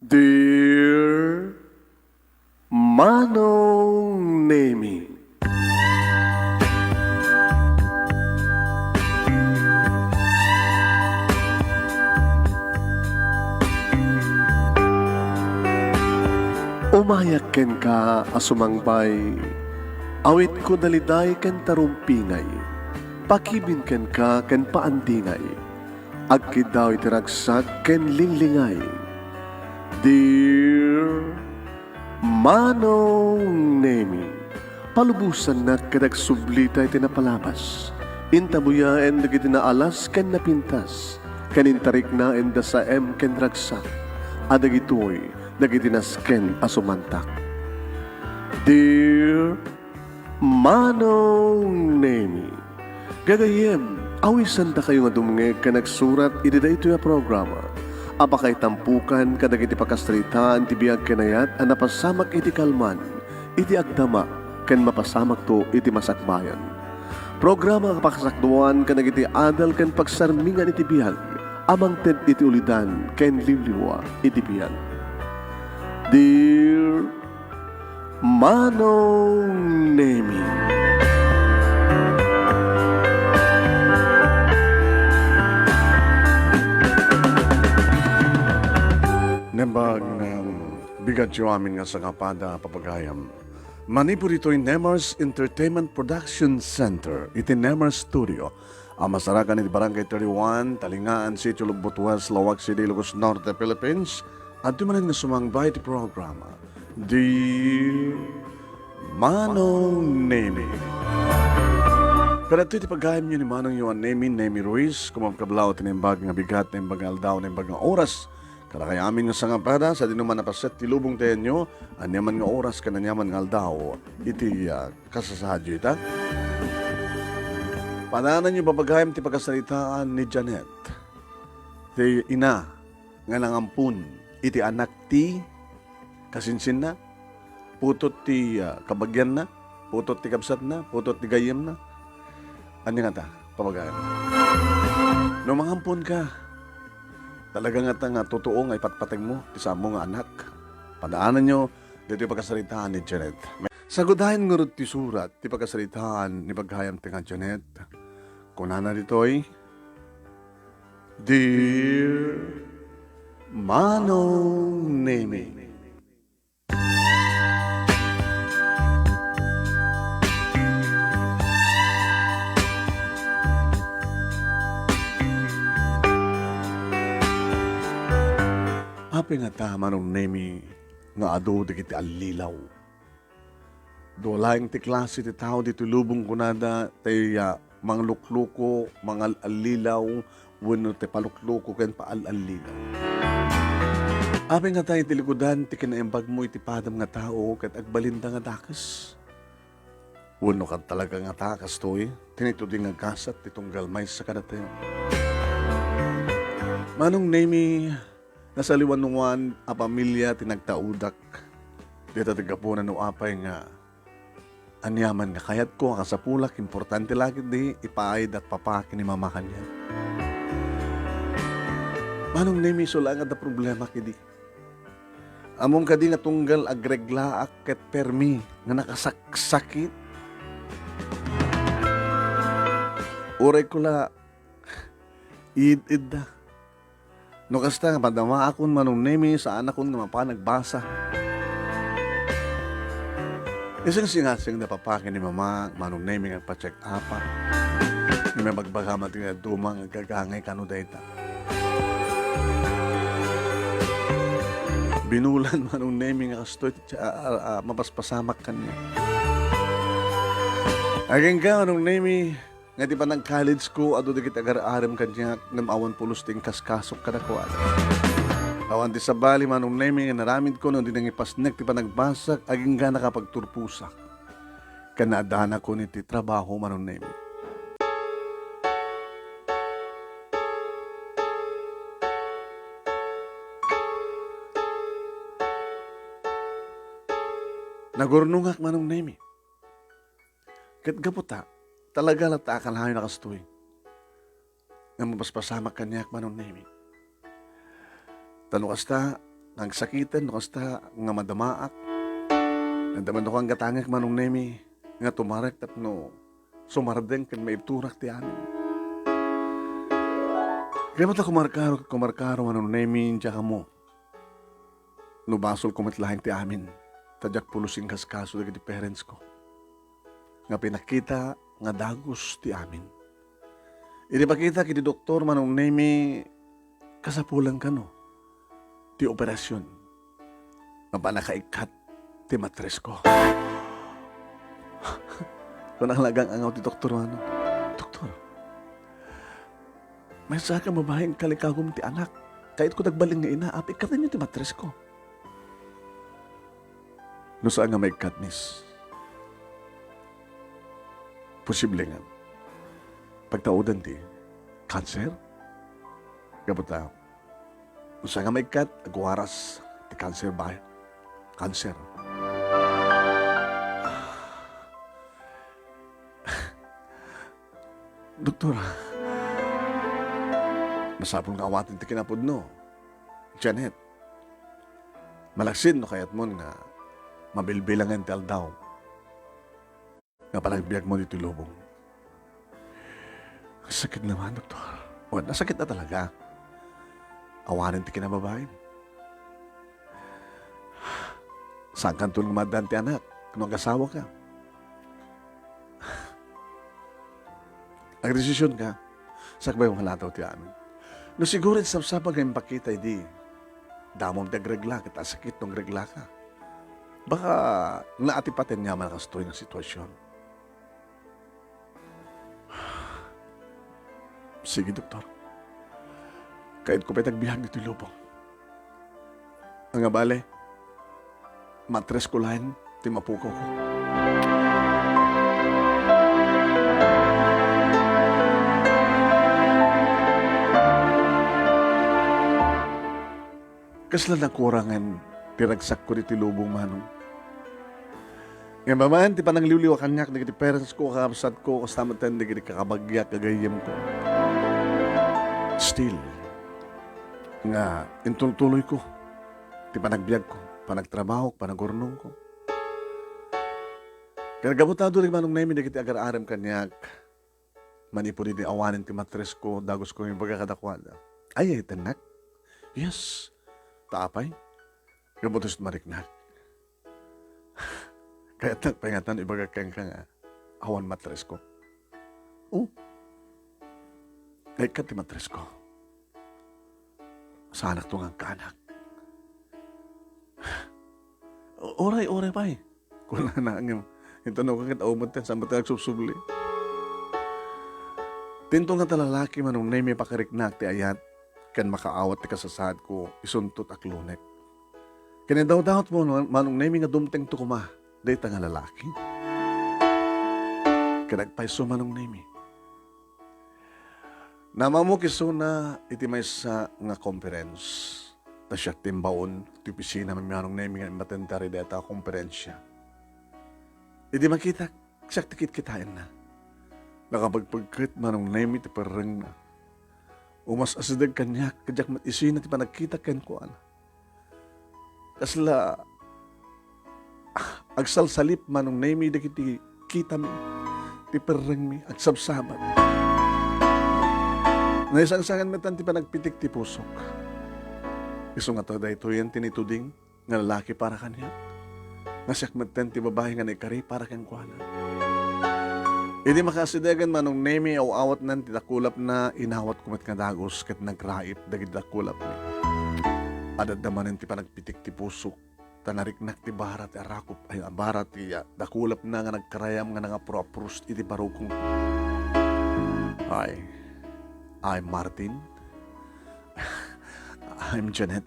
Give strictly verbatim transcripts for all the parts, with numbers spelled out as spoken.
Dear Manong Nemi. Umayak kenka a sumangbay, awitko daliday ken tarumpingay, pakibin kenka ken paandingay, agkiddaw iti ragsak ken linglingay. Dear Manong Nemi, palubosannak ket agsublita iti napalabas. Intabuyaen dagiti naalas ken napintas, ken intariknaen da saem ken ragsak, a dagitoy dagiti nasken a sumantak. Dear Manong Nemi, gagayyem, awisandakayo nga dumngeg ken agsurat iti daytoy a programa a pakaitampokan kadagiti pakasaritaan ti biag ken ayat a napasamak iti kalman, iti agdama, ken mapasamakto iti masakbayan. Programa a pakasakduan kadagiti adal ken pagsarmingan iti biag a mangted iti ulidan ken liwliwa iti biag. Dear Manong Nemi. Nembag nga bigatyo amin nga sangapada, papagayam. Manipud ditoy Nemars Entertainment Production Center, iti Nemars Studio, a masarakan iti Barangay thirty-one, Talingaan, Sitio Logbot West, Laoag City, Ilocos Norte, Philippines. Adtoy manen nga sumangbay iti programa, Dear Manong Nemi. Pero adtoy ti pagayamyo ni Manong Yohan Nemi, Nemi Ruiz, kumabkablaw ti naimbag nga bigat, naimbag nga aldaw, naimbag nga oras. Kadakayo amin nga sangapada, sadino man a paset ti lubong ti ayanyo, aniaman nga oras ken aniaman nga aldaw, iti, ah, kasasaadyo ita. Padaananyo, papagayam, ti pakasaritaan ni Janet, ti ina nga nangampon iti anak ti kasinsinna, putot ti, ah, kabagianna, putot ti kabsatna, putot ti gayyemna. Ania ngata, papagayam? No mangampon ka, talaga ngata nga totoo nga ipatpateg mo ti saanmo nga anak. Padaananyo ditoy pakasaritaan ni Janet. Sagudayen ngarud ti surat ti pakasaritaan ni pagayam ti nga Janet. Kunana ditoy, Dear Manong Nemi. Apay ngata, Manong Nemi, nga adu dagiti allilaw? Dua laeng ti klase ti tao ditoy lubong, kunada, tay, ah, manglukluko, mangal-allilaw, wenno ti palukluko ken paal-allilaw. Apay ngata iti likudan ti kinaimbagmo iti padam nga tao ket agbalinda nga dakes? Wenno ket talaga ngata kastoy, tinitudi nga gasat ti tunggal maysa kadatayo? Manong Nemi, nasaliwanoan a pamilia ti nagtaudak. Dita ti gapuna no apay nga aniaman nga kayatko a kasapulak, importante la ketdi ipaay datpapa ken imama kaniak. Manong Nemi, isu laeng adda problema kadi. Ammom kadi nga tunggal agreglaak ket permi nga nakasaksakit? Uray ko la id-idda. No kasta nga padamaakon, Manong Nemi, saanakon nga mapan agbasa. Isingsingasingda papa ken ni mama, Manong Nemi, nga agpa-check-up. Ngem ibagbaga met nga duma nga agagangay kano dayta. Binulan, Manong Nemi, nga kastoy ti, ah, ah, ah, mapaspasamak kaniak. Agingga, Manong Nemi, nga ti panag-college ko, adu dagiti agar-arem kaniak, ngem awan pulos ti inkaskasok kadakuada. Awan ti sabali, Manong Nemi, nga naramidko no di nangipasnek ti panagbasak, agingga nakapagturposak. Ken naaddanakon iti trabaho, Manong Nemi. Nagurnongak, Manong Nemi. Ket gapu ta, talaga latta a kanayon a kastoy nga mapaspasamak kaniak, Manong Nemi. Ta no kasta, nga agsakiten no kasta nga madamaak. Adda man kano gatangek, Manong Nemi, nga tumarek tapno sumardeng ken maibturak ti amin. Kayat ta kumarkaro, kumarkaro, Manong Nemi, diak ammo no basolko met laeng ti amin, ta diak pulos inkaskaso dagiti parents ko nga pinakita nga dagus ti amin. Idi pakita iti doktor, Manong Nemi, kasapulan kano ti operasyon nga pannakaikkat ti matres ko. Kuna nga agang-angaw ti doktor, Manong. Doktor, maysa ka babaeng kalikagum ti anak. Kayatko dagbalin nga ina, apay ikkatenyo ti matres ko. No saan nga maikkat, miss, posible nga pagtaudan ti cancer. Gapu ta, no saan nga maikkat, agwaras ti cancer ba? Cancer. Doktor, masapul nga awaten ti kinapudno, Janet. Malaksid no kayatmon nga mabilbilangen ti aldaw nga panagbiagmo ditoy lubong. Sakit naman, doktor. Wen, nasakit na talaga. Awanen ti kinababain. Saankanto nga maaddaan ti anak no agasawaka? Agdesisyon ka, sakbay malataw ti amin. No siguro, sapsapul nga impakita idi damom ti agregla, ket asakit no agreglaka. Baka naatipaten nga man kastoy nga sitwasyon. Sige, doktor. Kayatko pay ti agbiag ditoy lubong. Ania bale, matres ko laeng ti mapukawko. Kasla nakurangen ti ragsakko ditoy lubong, Manong. Ngem babaen ti panangliwliwa kaniak dagiti parents ko, kakabsatko, kasta met dagiti kakabagiak, gagayyemko, still nga intultuloyko ti panagbiagko, panagtrabahok, panagurnongko. Ket gapu ta adu, Manong Nemi, dagiti agar-arem kaniak, manipud idi awanen ti matres ko, dagus ko nga ibaga kadakuada. Ay, ay, tennak? Yes. Ta apay? Gapu ta isu ti mariknak. Kayatnak pay ngatan ibaga kenka nga awan matres ko. Oh. Naikkat ti matres ko. Saanakto nga agkaanak. O-, uray, uray pay. Kunana ngem, inton no, ket aw met, saan met agsubsubli? Ti inton nga lalaki, Manong Nemi, pakariknak ti ayat ken makaawat ti kasasaadko, isunto ti aklonek. Ken idawdawatmo, Manong Nemi, nga dumtengto koma dayta nga lalaki. Ket agpayso, Manong Nemi. Namamok isuna iti maysa nga conference. Ta siak ti imbaon ti opisina, Manong Nemi, nga immattendar iti dayta a konferensia. Idi makitak, siak ti kitkitaenna. Nakapagpegket, Manong Nemi, ti perrengna. Umas-asideg kaniak, ket diak met isina ti panagkita kenkuana. Kasla, ah, agsalsalip, Manong Nemi, dagiti kitami, ti perrengmi, agsabsabat. Naisangsangan metten ti panagpitik ti pusok. Isu nga ta daytoyen ti naituding nga lalaki para kaniak, nga siak metten ti babai nga naikari para kenkuana. Idi makaasidegen, Manong Nemi, aw-awatnan ti dakulapna, inawatko met nga dagus ket nagraip dagiti dakulapmi. Adda manen ti panagpitik ti pusok, ta nariknak ti bara ti arakop, ay, bara ti, ah, dakulapna nga nagkarayam nga nangapro-apros iti barukongko. Hi, I'm Martin. I'm Janet.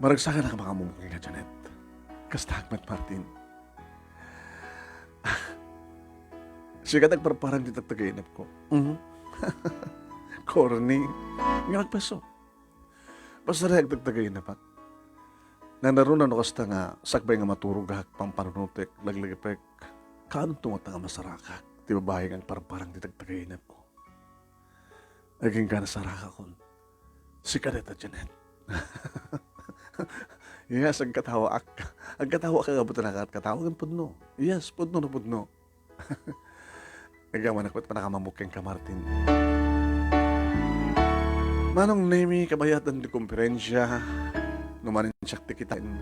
Maragsakanak a makamumukeng nga Janet. Kastaak met, Martin. Sika ti agparparang ti tagtagainepko. Mhm. Corny. Nga agpaso. Basta dayta agtagtagainepak. Nanaruna no kasta nga sakbay nga maturogak, pampanunotek, laglagipek, kaanto ngata nga masarakak ti babai nga agparparang ti tagtagainepko? Agingga nasarakakon. Sika dayta, Janet. Yes, agkatawaak. Agkatawaak a gapu ta nakatkatawa ken pudno. Yes, pudno no pudno. Agyaman a ket panakamamuk kenka, Martin. Manong Nemi, kabayatan ti komperensia, no manen siak ti kitaan.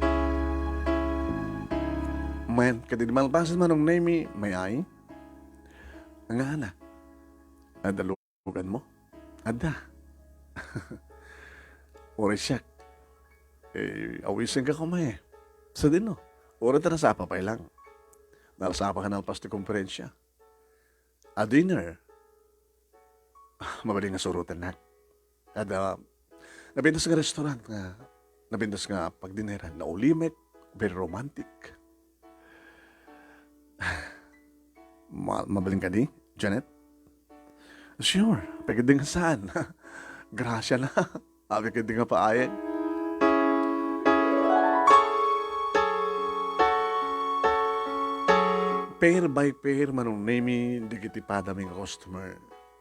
Mayat, ket idi malpasen, Manong Nemi, may ay? Nga ana? Adda lugan mo? Adda. Uray siak. Eh, awisenka koma eh. Sadino? Uray ta nasapa pay lang. Nasapa ka nalpas ti komperensia. A dinner. Mabalin nga surotennak. Adda, napintas nga restaurant nga, napintas nga pagdineran, naulimek, very romantic. Ma-, mabalin kadi, Janet? Sure, pwede nga saan. Gracia na. Abi kadi nga paayag. Pair by pair, Manong Nemi, dagiti padami nga customer.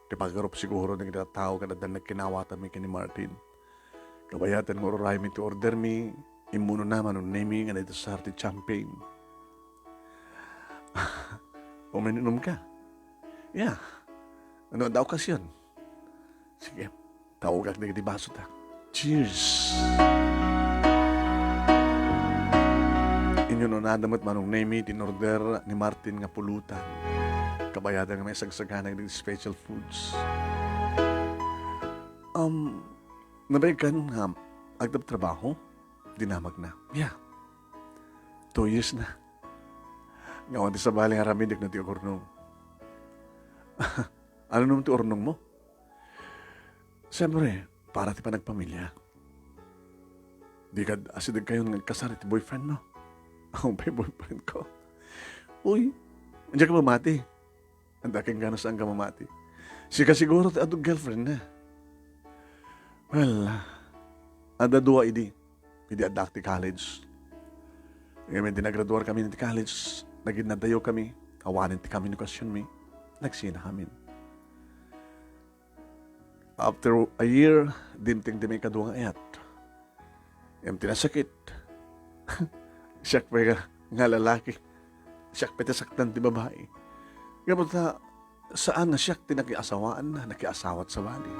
Ti pagarup siguro dagiti tattao ket adda nagkinawatami ken ni Martin. Kabayatan nga ururaymi ti ordermi, immunona, Manong Nemi, nga naidusar ti champagne. Uminom ka? Yeah. No adda okasion? Sige, taogak dagiti basota. Cheers! Inyunonada met, Manong Nemi, ti inorder ni Martin nga pulutan. Kabayatan nga maisagsagana dagiti special foods. Um, nabayagkan nga agtabtrabaho? Dinamagna. Yeah. Two years na. Nga awan ti sabali nga aramidek no ti agurnong. Ano naman ti urnong mo? Siyempre, para ti panagpamilya. Di kad asideg kayo nga agkasar iti boyfriend mo. Ako pa'y boyfriend ko. Uy, diyan ka mamati. Anda ken gana saan ka mamati. Sika siguro ti adu girlfriend na. Well, adda dua idi. Idi addaak ti college. Ngem idi nagraduar kami ti college, naginnadayo kami, awanen ti communication mi, nagsina kami. After a year, dimteng ti maikadua nga ayat. Ngem ti nasakit, siak pay nga, nga lalaki, siak pay ti saktan ti babai. Ngem ta, saan nga siak ti nakiasawaanna, nakiasawat sabali.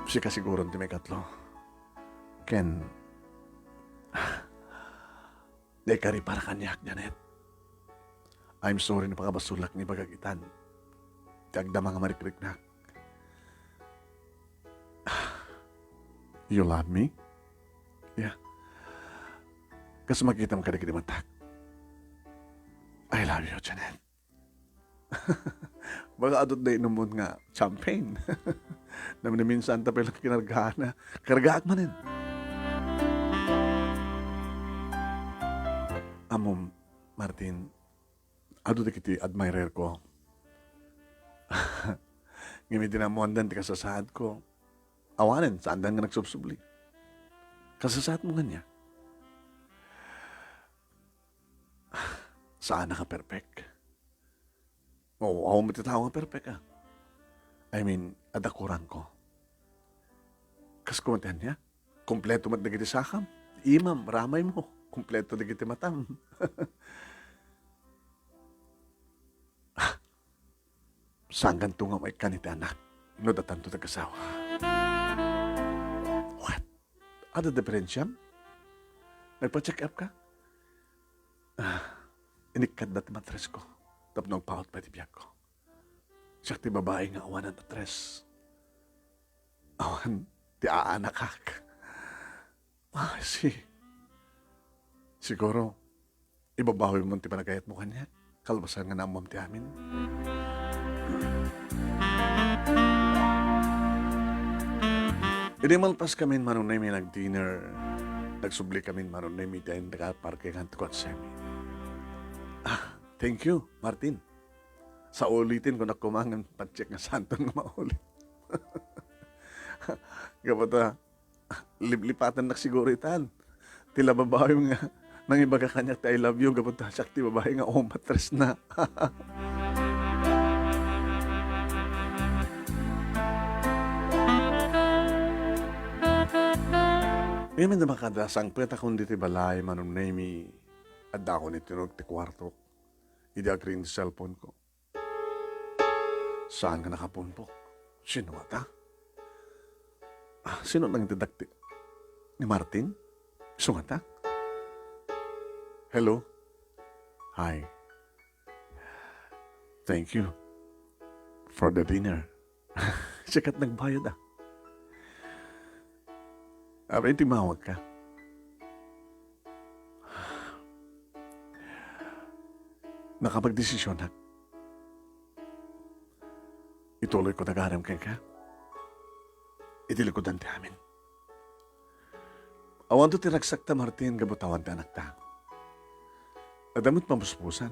Sika siguron ti maikatlo. Ken, di ka ripara kaniak, Janet. I'm sorry no pakabasolak nga ibagak itan. Ti agdama nga marikriknak. You love me? Yeah. Kas makitam kadagiti matak. I love you, Janet. Baka adut da inumon nga champagne. Namniminsan ta pay lang kinargaana. Kargaak manen. Amom, Martin, adu dagiti admirer ko. Ngem idi naammoandan ti kasasaadko, awanen, saandan nga nagsubsubli. Kasasaadmo ngania? Saan a ka perfect. Oo, awan met ti tao nga perfect, ah. I mean, adda kurangko. Kas kumantian niya, kompleto met dagiti sakam, imam, ramaymo, kompleto dagiti matam. Sangganto nga maikkan iti anak no datanto nagasawa. What? Adda diferensiam? Nagpa-check up ka? Ah, inikkatda ti matresko tapno agpaut pay ti biagko. Siak ti babai nga awanan a tres. Awan ti aanakak. Ah, si. Siguro, ibabawim man ti panagayatmo kaniak, kalpasan nga naammom ti amin. Idi malpas kamin, Manong Nemi, nag-dinner, nagsubli kamin, Manong Nemi, iti nakaparkingan ti kotsemi. Ah, thank you, Martin. Sa ulitin ko nakumangan, pag-check nga santon nga maulit. Gapu ta, liplipatannak siguro itan. Ti lababawim nga nangibaga kaniak ti I love you, gapu ta siak ti babai nga umatres na. Ngamin da makada sangpetakon ditoy balay, Manong Nemi, adda ako ni tinulog ti kuartok. Idi agring ti cellphone ko. Saan nga nakapumpok? Sino ngata? Ah, sino nang iti dakti? Ni Martin? Isu ngata? Hello? Hi. Thank you for the dinner. Sikat nagbayad, ah. Apay, timawag ka. Nakapagdesisyonnak. Ituloy ko nagaram kenka. Iti likudan ti amin. Awanto ti ragsakta, Martin, gapu ta awan ti anakta. Adda met mabusbusan.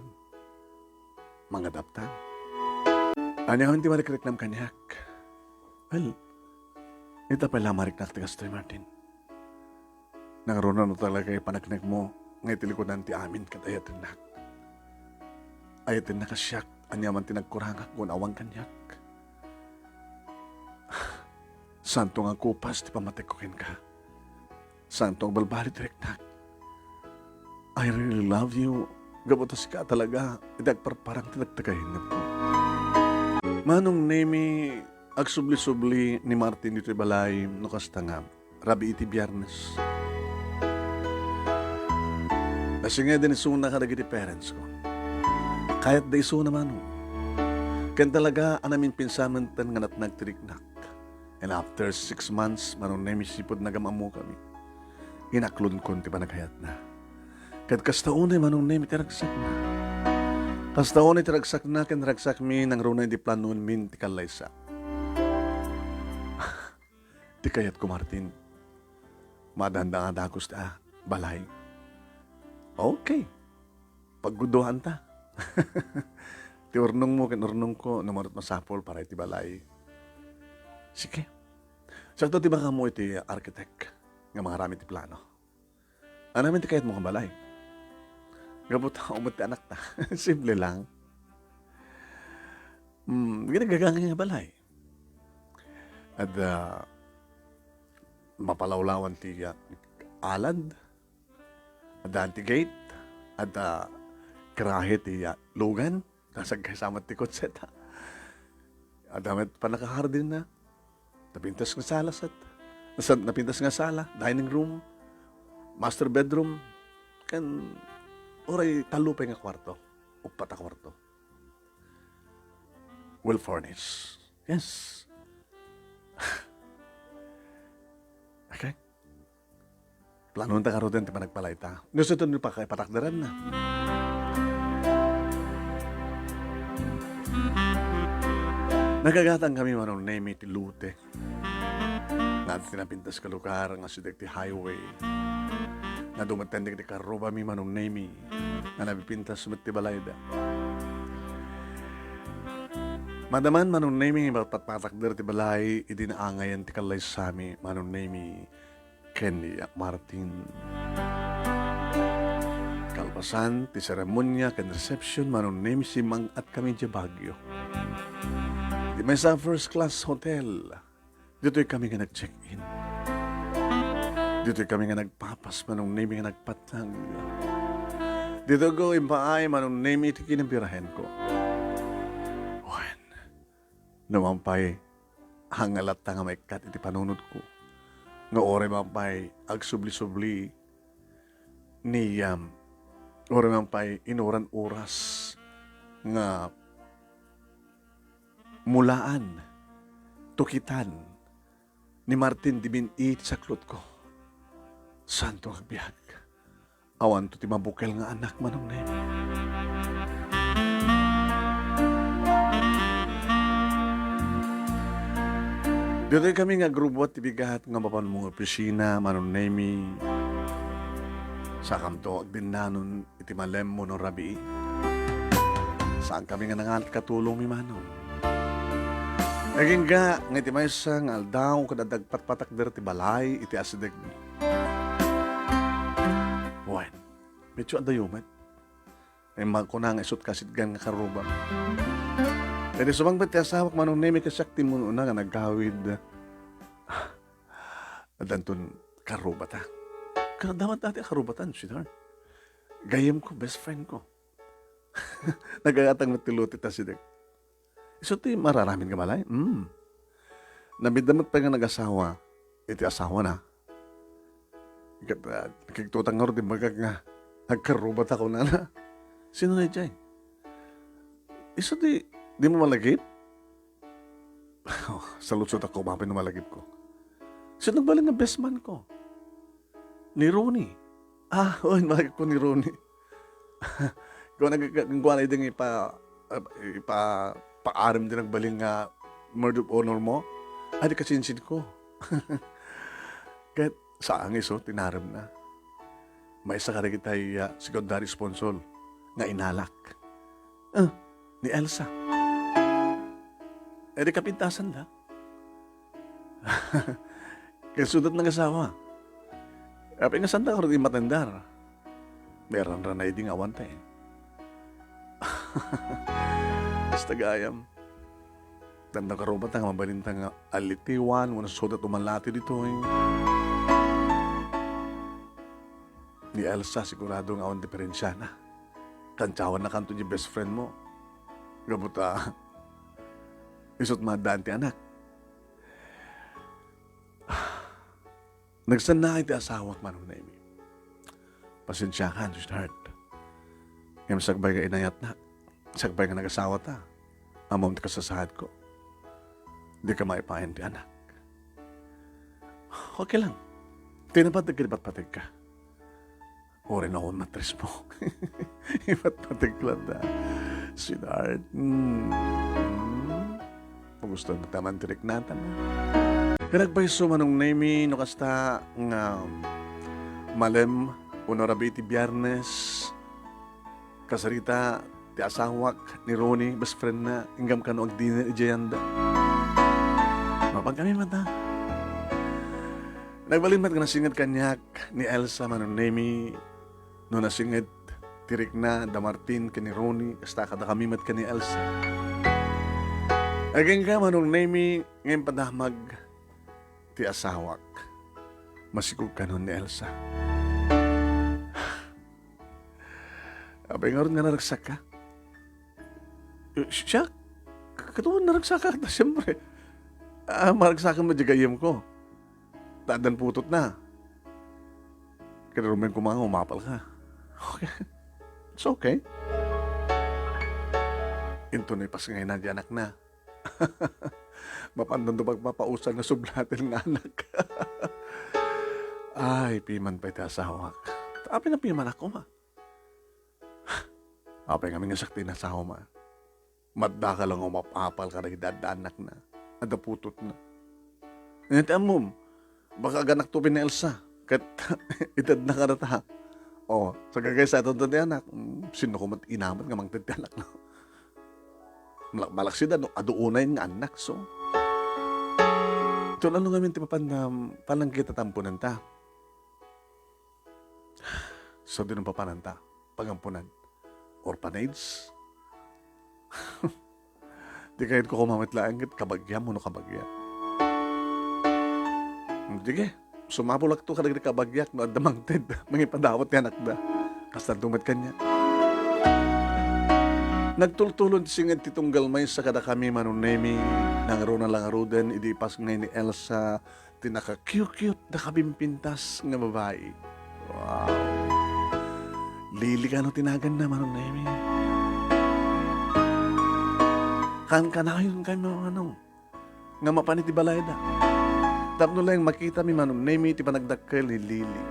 Mangadaptan. Ania ngamin ti marikriknam kaniak? Well, ita pay la mariknak ti kastoy, Martin. Nangruna no talaga ti paneknekmo nga iti likudan ti amin ket ayatennak. Ayatennak a siak, ania man ti nagkurangak, kun awan kaniak. Santo nga kupas ti pammatikko kenka. Santo nga balbaliw ti riknak. I really love you. Gapu ta sika talaga, iti agparparang ti nagtagayennakko. Manong Nemi, agsubli-subli ni Martin ditoy balay, no kasta nga, rabii ti Biernes. Nasingeden isuna kadagiti parents ko. Kayatda isuna, Manong. Ken talaga a naminpinsamen ten nga natnag ti riknak. And after six months, Manong Nemi, sipud nagam-ammokami, inaklodkon ti panagayatna. Ket kasta unay, Manong Nemi, ti ragsakna. Kasta unay ti ragsakna ken ragsakmi nangruna idi planoenmin ti kallaysa. Ti kayatko, Martin, maadanda nga dagus ta balay. Okay. Pagguduanta. Ti urnongmo ken urnongko, no manut masapul para iti balay. Sige. Sakto ti makammo iti architect nga mangaramid ti plano. Ania ngamin ti kayatmo nga balay? Gapu ta awan met ti anakta. Simple lang. Hmm, ginagagangay nga balay. Adda mapalawlawan ti, ah, alad. Adda ti gate. Adda garahe ti, ah, lugan. Nasagkaysa met ti kotseta. Adda met pannakahardinna. Napintas nga sala, sir. Nasa-, napintas nga sala, dining room, master bedroom, ken uray tallo pay nga kuarto. Uppat a kuarto. Well furnished. Yes. Okay. Planuanta ngaruden ti panagbalayta. No, sa ito, no, paka-, ipatakderanna. Nagagatang kami, Manong Nemi, ti lote. Nga ti napintas nga lugar, nga sideg ti highway. Nga dumaten dagiti karrubami, Manong Nemi. Nga napipintas met ti balayda. Madaman, Manong Nemi, patpatakder ti balay, idi naangayan ti kallaysami, Manong Nemi. Ken ni Martin. Kalpasan ti seremonia ken reception, Manong Nemi, simmang-atkami idiay Baguio. Ti maysa a first class hotel. Ditoy kami nga nag-check-in. Ditoy kami nga nagpapas, Manong Nemi, nga nagpatnag. Ditoy ko impaay, Manong Nemi, iti kinabirahenko. Wen, no man pay, angalatta nga maikkat iti panunotko, nga uray man pay agsubli-subli ni, um, uray man pay inuran oras nga mulaan, tukitan ni Martin ti bin-i ti saklotko. Santo agbiag. Awanto ti mabukel nga anak, Manong Nemi. Ditoy kami nga agrubbuat ti bigat nga mapanmo nga opisina, Manong Nemi. Sakamto agdinnanon iti malemmo no rabii. Saan kami nga nangalat katulongmi, Manong. Agingga nga iti maysa nga aldaw, kada dagpatpatakder ti balay iti asidegmi. Wen, medyo adayo met. Ay, makuna nga isut' kasidgan nga karrubam. Iti sumangpet ti asawak, Manong Nemi, ket siak ti immun-una nga nagawid. Addanton karubata. Kano damat dati a karubatan, sweetheart? Gayyemko, best friend ko. Nagagatang met ti lutit a sideg. Isu ti mararamin nga balay? Hmm. Namidda met pay nga nagasawa iti asawana. Ket, ah, nakigtutang ngarud, imbagak nga, "Agkarubata," kunana. "Sino na idiay?" "Isu ti, di mo malagip?" Saludsodakko, mapay no malagipko. "Sino nagbalin nga best man ko?" "Ni Ronnie." "Ah, oy, malagipko ni Ronnie." Kung nag-, kung kuana idi nga ipa-, ah, ipa-, paarim ti nagbalin nga maid of honor mo, ay, di kasinsinko. Ket saan nga isu ti naremna. Maysa kadagitay, ah, secondary sponsor nga inalak. Ah, ni Elsa. Eh, di kapintasan da. Ket isuda ti nagasawa. Apay nga saan da ngarud imatendar? Meron ra na idi nga awan ta, eh. Basta gayam. Tanda karubata nga mabalinta nga alitiwan, wenno isuda ti umalati ditoy. Ni Elsa, sigurado nga awan diferensiana. Tantiawan na kanto di best friend mo. Gapu ta, isut maaddaan ti anak. Nagsannaay ti asawak, Manong Nemi. Pasensiakan, sweetheart. Ngem sakbay nga inayatnak, sakbay nga nagasawa ta, ammom ti kasasaadko. Dika maipayan ti anak. Okay lang. Ti napateg ket ipatpategka. Uray no awan matris mo. Ipatpategko latta. Sweetheart. Hmm. Magustuhan mo taman ti riknatan. Ket agpayso, Manong Nemi, no kasta nga malem, wenno rabii ti Biyernes, kasarita ti asawak ni Ronnie, best friend na, inggam kano agdinner idiay anda. Mapan kami met a. Nagbalin met nga nasinged kaniak ni Elsa, Manong Nemi, no nasinged ti rikna da Martin ken ni Ronnie, kasta kadakami met ken ni Elsa. Agingga, Manong Nemi, nga impadamag ti asawak. Masikog kanon ni Elsa. Apay ngarud nga naragsakka? Eh, siak? Kaduan naragsakka, ta siyempre. Ah, maragsakan met di gayyemko. Ta addan putotna. Ket rumen koma nga umapalka. Okay. It's okay. Inton ipasngayna di anakna. Mapandanto pagpapausar nga sublaten nga anak. Ay, piman pay ti asawak. Apay nga pimanak koma? Apay ngamin nga siak ti inasawam a? Maddaka lang umap-apal kadagiti adda annakna, adda putotna. Ania ti ammom? Baka aganakto ken ni Elsa, ket itedna kadata. O, sagagaysatanto ti anak. Mm, sinno koma ti ina met nga mangted ti anakna? Malak-, malaksida no adu unay nga annak, so. Ket ano ngamin ti papan-, panangkita ta amponanta? Sadino papananta? Pagamponan? Orphanage? Di kayatko koma met laeng ket kabagiam wenno kabagia. Sige, sumapulakto kadagiti kabagiak no adda mangted, mangipadawat ti anakda. Kastanto met kaniak. Nagtultulon ti singed ti tunggal maysa kadakami, Manong Nemi, nangruna la ngaruden idi ipasngay ni Elsa ti naka-cute-cute da kabimpintas nga babai. Wow! Lili kano ti naganna, Manong Nemi? Kankanayon kami, Manong, nga mapan iti balayda. Tapno laeng makitami, Manong Nemi, ti panagdakkel ni Lili.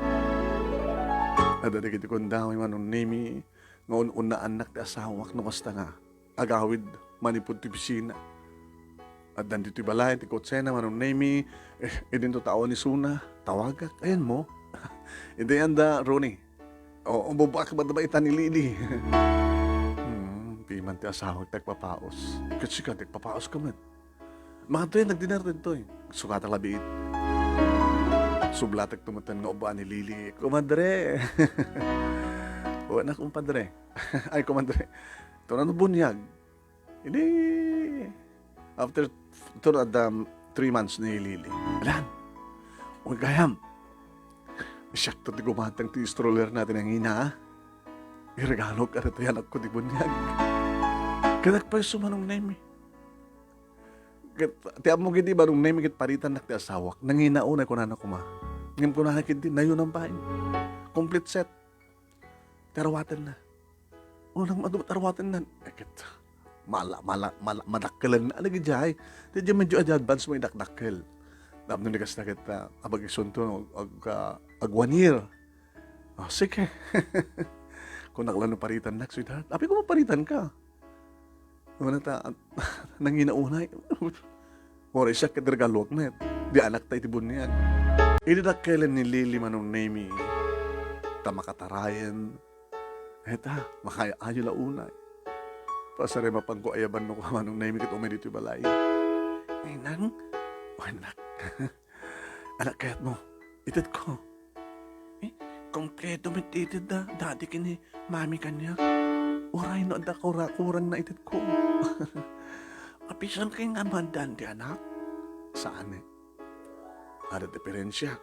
Adda dagiti kundaoy, Manong Nemi, nga un-unnaannak ti asawak no kasta nga agawid manipud ti opisina. Addan ditoy balay ti kotsena, Manong Nemi, eh, idinto ta awan isuna, tawagak. Ayanmo? Idi anda, Ronnie. O, umubak met ita ni Lili. Hmm, piman ti asawak ti agpapaus. Ket sika ti agpapaus ka met. Makadtoy, nagdinner ditoy. Sukatak la biit. Sublatek tumeten nga ubbaan ni Lili. Kumadre. Wen a, kumpadre. Ay, kumadre. Ito na no bunyag. Idi, after, ito na, um, three months ni Lili. Alan, uy, gayam. Siakto ti gumatang ti strollerna ti nangina, a. Iregalok kadagiti anakko ti buniag. Ket agpayso, Manong Nemi. Ket ti ammok idi, Manong Nemi, ket paritannak ti asawak. Nangina unay, kunana koma. Ngem kunana ketdi, "Nayonan pay. Complete set." Ti arawatenna. Unang madu-, arawatenna. Eh, ket, mala-, mala-, mala-, madakkelenna. Ano gid jay? Ti jay medyo adi advance mo idakdakkel. Tapno di kasta ket, ah, abag isunto, ag-, ah, ag one year. Ah, sige. Kunak la no paritannak, sweetheart. Apay koma paritanka. Una ta, nangina unay. Uray siak ket regaluak met. Di anakta iti buniag. Idi dakkelen ni Lily, Manong Nemi, ta makatarayen. Eta, makaayo la unay. Pasarem a panko ayaban no, Manong Nemi, ket umay ditoy balay. Ninang, anak. Anak, kayatmo, itedko. Eh, kompleto met ti ited da, dadi ken ni mami kaniak. Uray no adda kura-, kurangna itedko. Apisan kay nga maaddaan ti anak? Saan, eh. Adda diferensia.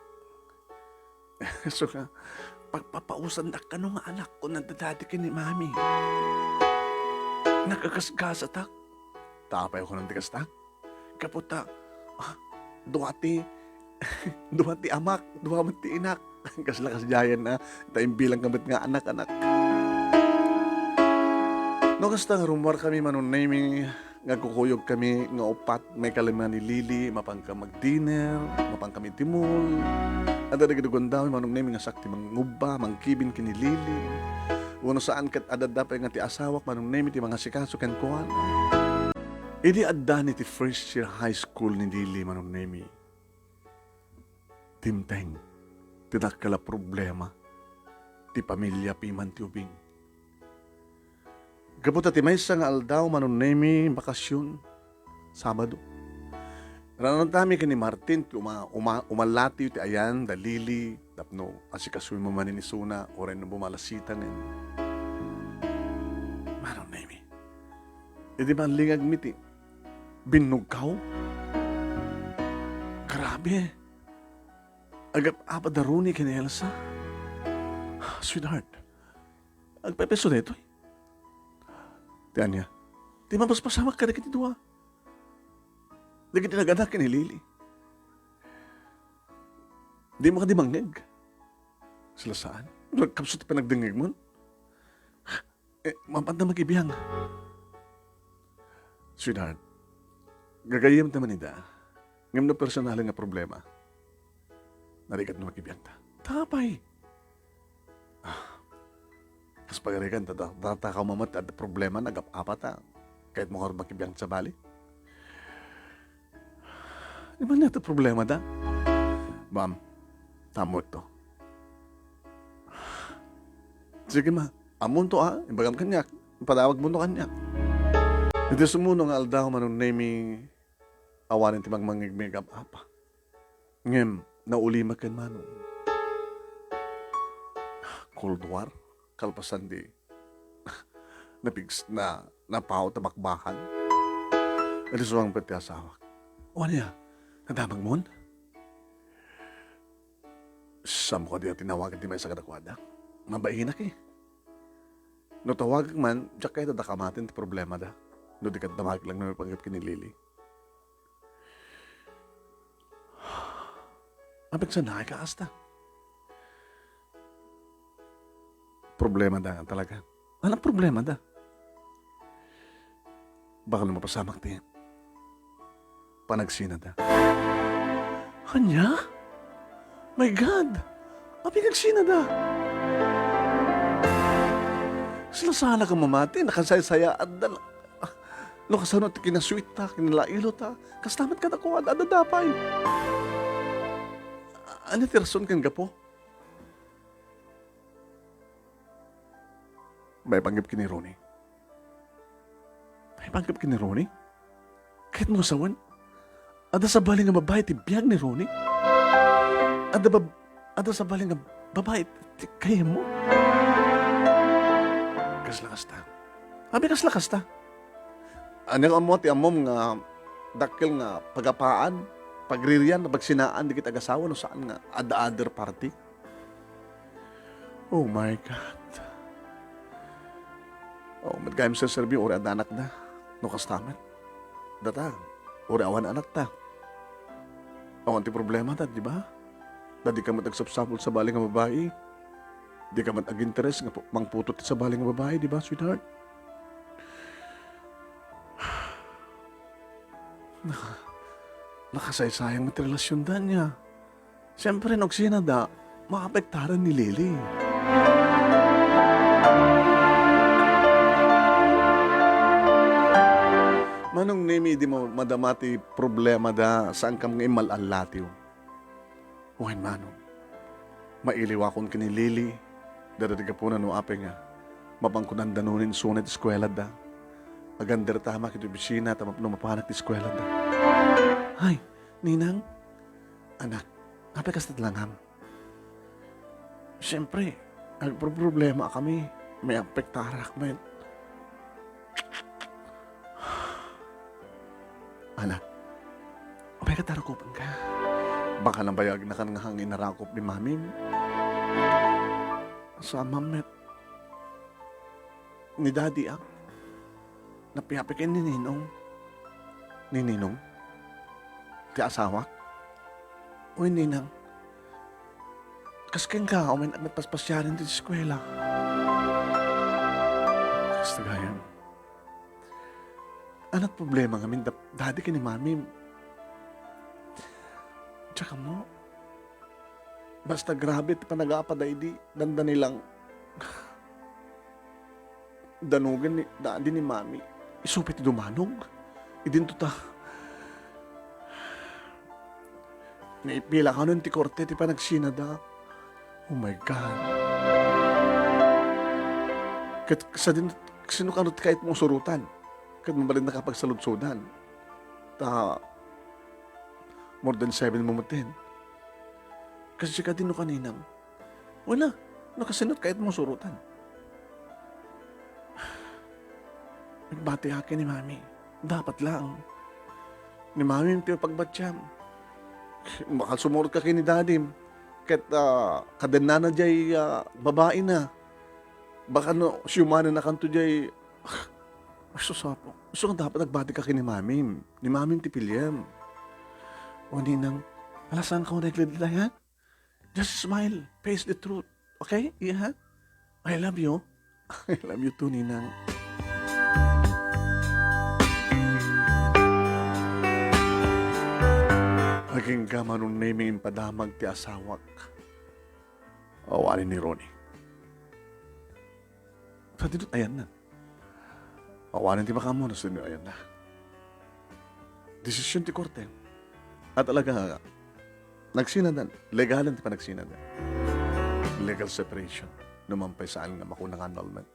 So nga, pagpapausandak kano nga anak, kunada dadi ken ni mami. Nagagasgasatak. Ta apay a kunak ti kasta? Gapu ta, ah, dua ti, dua ti amak, dua met ti inak. Kasla kasdiayen a, ta imbilangka met nga anak, anak. No kasta nga rummuarkami, Manong Nemi, nga agkukuyogkami nga upat, maikalima ni Lily, mapanka mag-dinner, mapankami iti mall. Adda dagiti gundaway, Manong Nemi, nga siak ti mangubba, mangkibin ken ni Lily. Wenno saan ket adda pay nga ti asawak, Manong Nemi, ti mangasikaso kenkuana. Idi adda ni ti first year high school ni Lily, Manong Nemi, dimteng ti dakkel a problema ti pamilia piman ti ubing. Gapu ta ti maysa nga aldaw, Manong Nemi, bakasyon, Sabado. Ranantami ken ni Martin ti uma-, uma-, umallatiw ti ayan da Lily tapno asikasuenmo manen isuna uray no bumalasita ngem. Manong Nemi, idi mallingagmi ti binnugkaw. Grabe. Agap-apa da Ronnie ken Elsa. Sweetheart, agpaypayso daytoy. Ti ania? Ti mapaspasamak kadagiti dua. Dagiti naganak ken ni Lily. Dimo kadi mangngeg? Sila saan? Nagkapsut ti panagdengngegmon? Eh, mapan ta makibiang. Sweetheart, gagayyem ta man ida. Ngem no personal nga problema, narigat no makibiang ta. Tapay. Ah, kas pagarigan ta, ta, ta, ta, kaw mamat, adda problema, nagap-apa ta. Kayatmo nga makibiang ta sabali? Di ba nga ito problema da? Ma'am, tamo ito. Sige ma, amunto a, ibagam kaniak, ipadawag mo to kaniak. Iti sumuno nga aldaw, Manong Nemi, awanen ti mangmangngegmi agap-apa. Ngem, nauli met ken Manong. Cold War, kalpasan di napigs-, na, napaw ta bakbakan. Iti suang pet ti asawak. O ania, nadamagmon? Saan mo kadi a tinawagan ti maysa kadakuada? Mabainak eh. No tawagak man, diak kayat a kamaten ti problema da. No di ket damagek lang no panggep ken ni Lily. Apigsanay ka asta. Problema da nga talaga. Anong problema da? Baka no mapasamak ti panagsina da. Ania? My God! Apay nga agsina da? Sila sana ka mamati, nakasaysayaat da. Ah, no kasano ti kinasweet ta, kinalailo ta, kasta met kadakuada, adda dapay. Ania ti rason ken gapu? Maipanggep ken ni Ronnie. Maipanggep ken ni Ronnie? Kayatmo a sawen? Adda sabali nga babai ti biag ni Ronnie? Adda bab-, adda sabali nga babai ti gayyemmo? Kasla kasta? Apay kasla kasta? Ania nga ammo ti ammom nga dakkel nga pagapaan, pagririan, pagsinaan dagiti agasawa no saan nga adda other party? Oh my God. Oh, met gayam serserbi, uray adda anakda. No kasta met. Data, uray awan anakta. Awan ti problemada, di ba? Ta dika met agsapsapul sabali nga babai. Dika met aginteres nga pu-, mangputot ti sabali nga babai, di ba, sweetheart? Naka-, nakasaysayang met ti relasionda ania. Siempre, no agsinada, maapektaran ni Lily. Manong Nemi, idi mo madama ti problemada, saankam nga immal-allatiw. Wen, Manong, mailiwakon ken ni Lily, dayta ti gapuna no apay nga mapankon andanonen isuna ti eskuelada. Agandertamak iti opisina tapno mapanak ti eskuelada. Ay, Ninang, anak, apay kasta ti langam? Siyempre, agproproblema kami. Maapektarak met. Anak, umayka ta rakupenka. Baka nabayagnakan nga hang inarakop ni Mamim. Sa Mamet. Ni Daddy, ah. Napiapik ni Ninong. Ni Ninong? Ti asawak? Uy, Ninang. Kas kenka, umayen met paspasiaren ti eskuela. Kasta gayam. Ania ti problema ngamin da, Daddy ken ni Mami? Diak ammo. Basta grabe ti panagapada idi dandani lang. Danugen ni Daddy ni Mami. Isu pay ti dumanog. Idinto ta. Naipila kanon ti korte ti panagsinada. Oh my God. Ket sadin, sino kano ti kayatmo surotan? Ket mabalinka pagsaludsodan. Ta, more than seven mo metten. Kas sika, dino ka, Ninang? Wala. No kasino't kayatmo surotan? Nagbati ka ken ni Mami. Dapat lang. Ni Mami ti pagbatiam. Baka sumurot ka ken ni Dadim. Ket, ah, kadennana jay, ah, babaina. Baka no, siumanen a kanto jay, ay, sus, Apo. Isu nga dapat nagbati ka ken ni Mami. Ni Mami ti piliem. O, Ninang, alasan ka mo na ikli dita, ha? Just smile. Face the truth. Okay? Iya, ha? I love you. I love you too, Ninang. Agingga, Manong Nemi, impadamag ti asawak. Awanen ni Ronnie. Sadino't ayanna? Awanen ti makaammo no sadino ayanna. Desisyon ti korte. A talaga nga nagsinadan, legalen ti panagsinada. Legal separation. No man pay saan nga makuna nga annulment.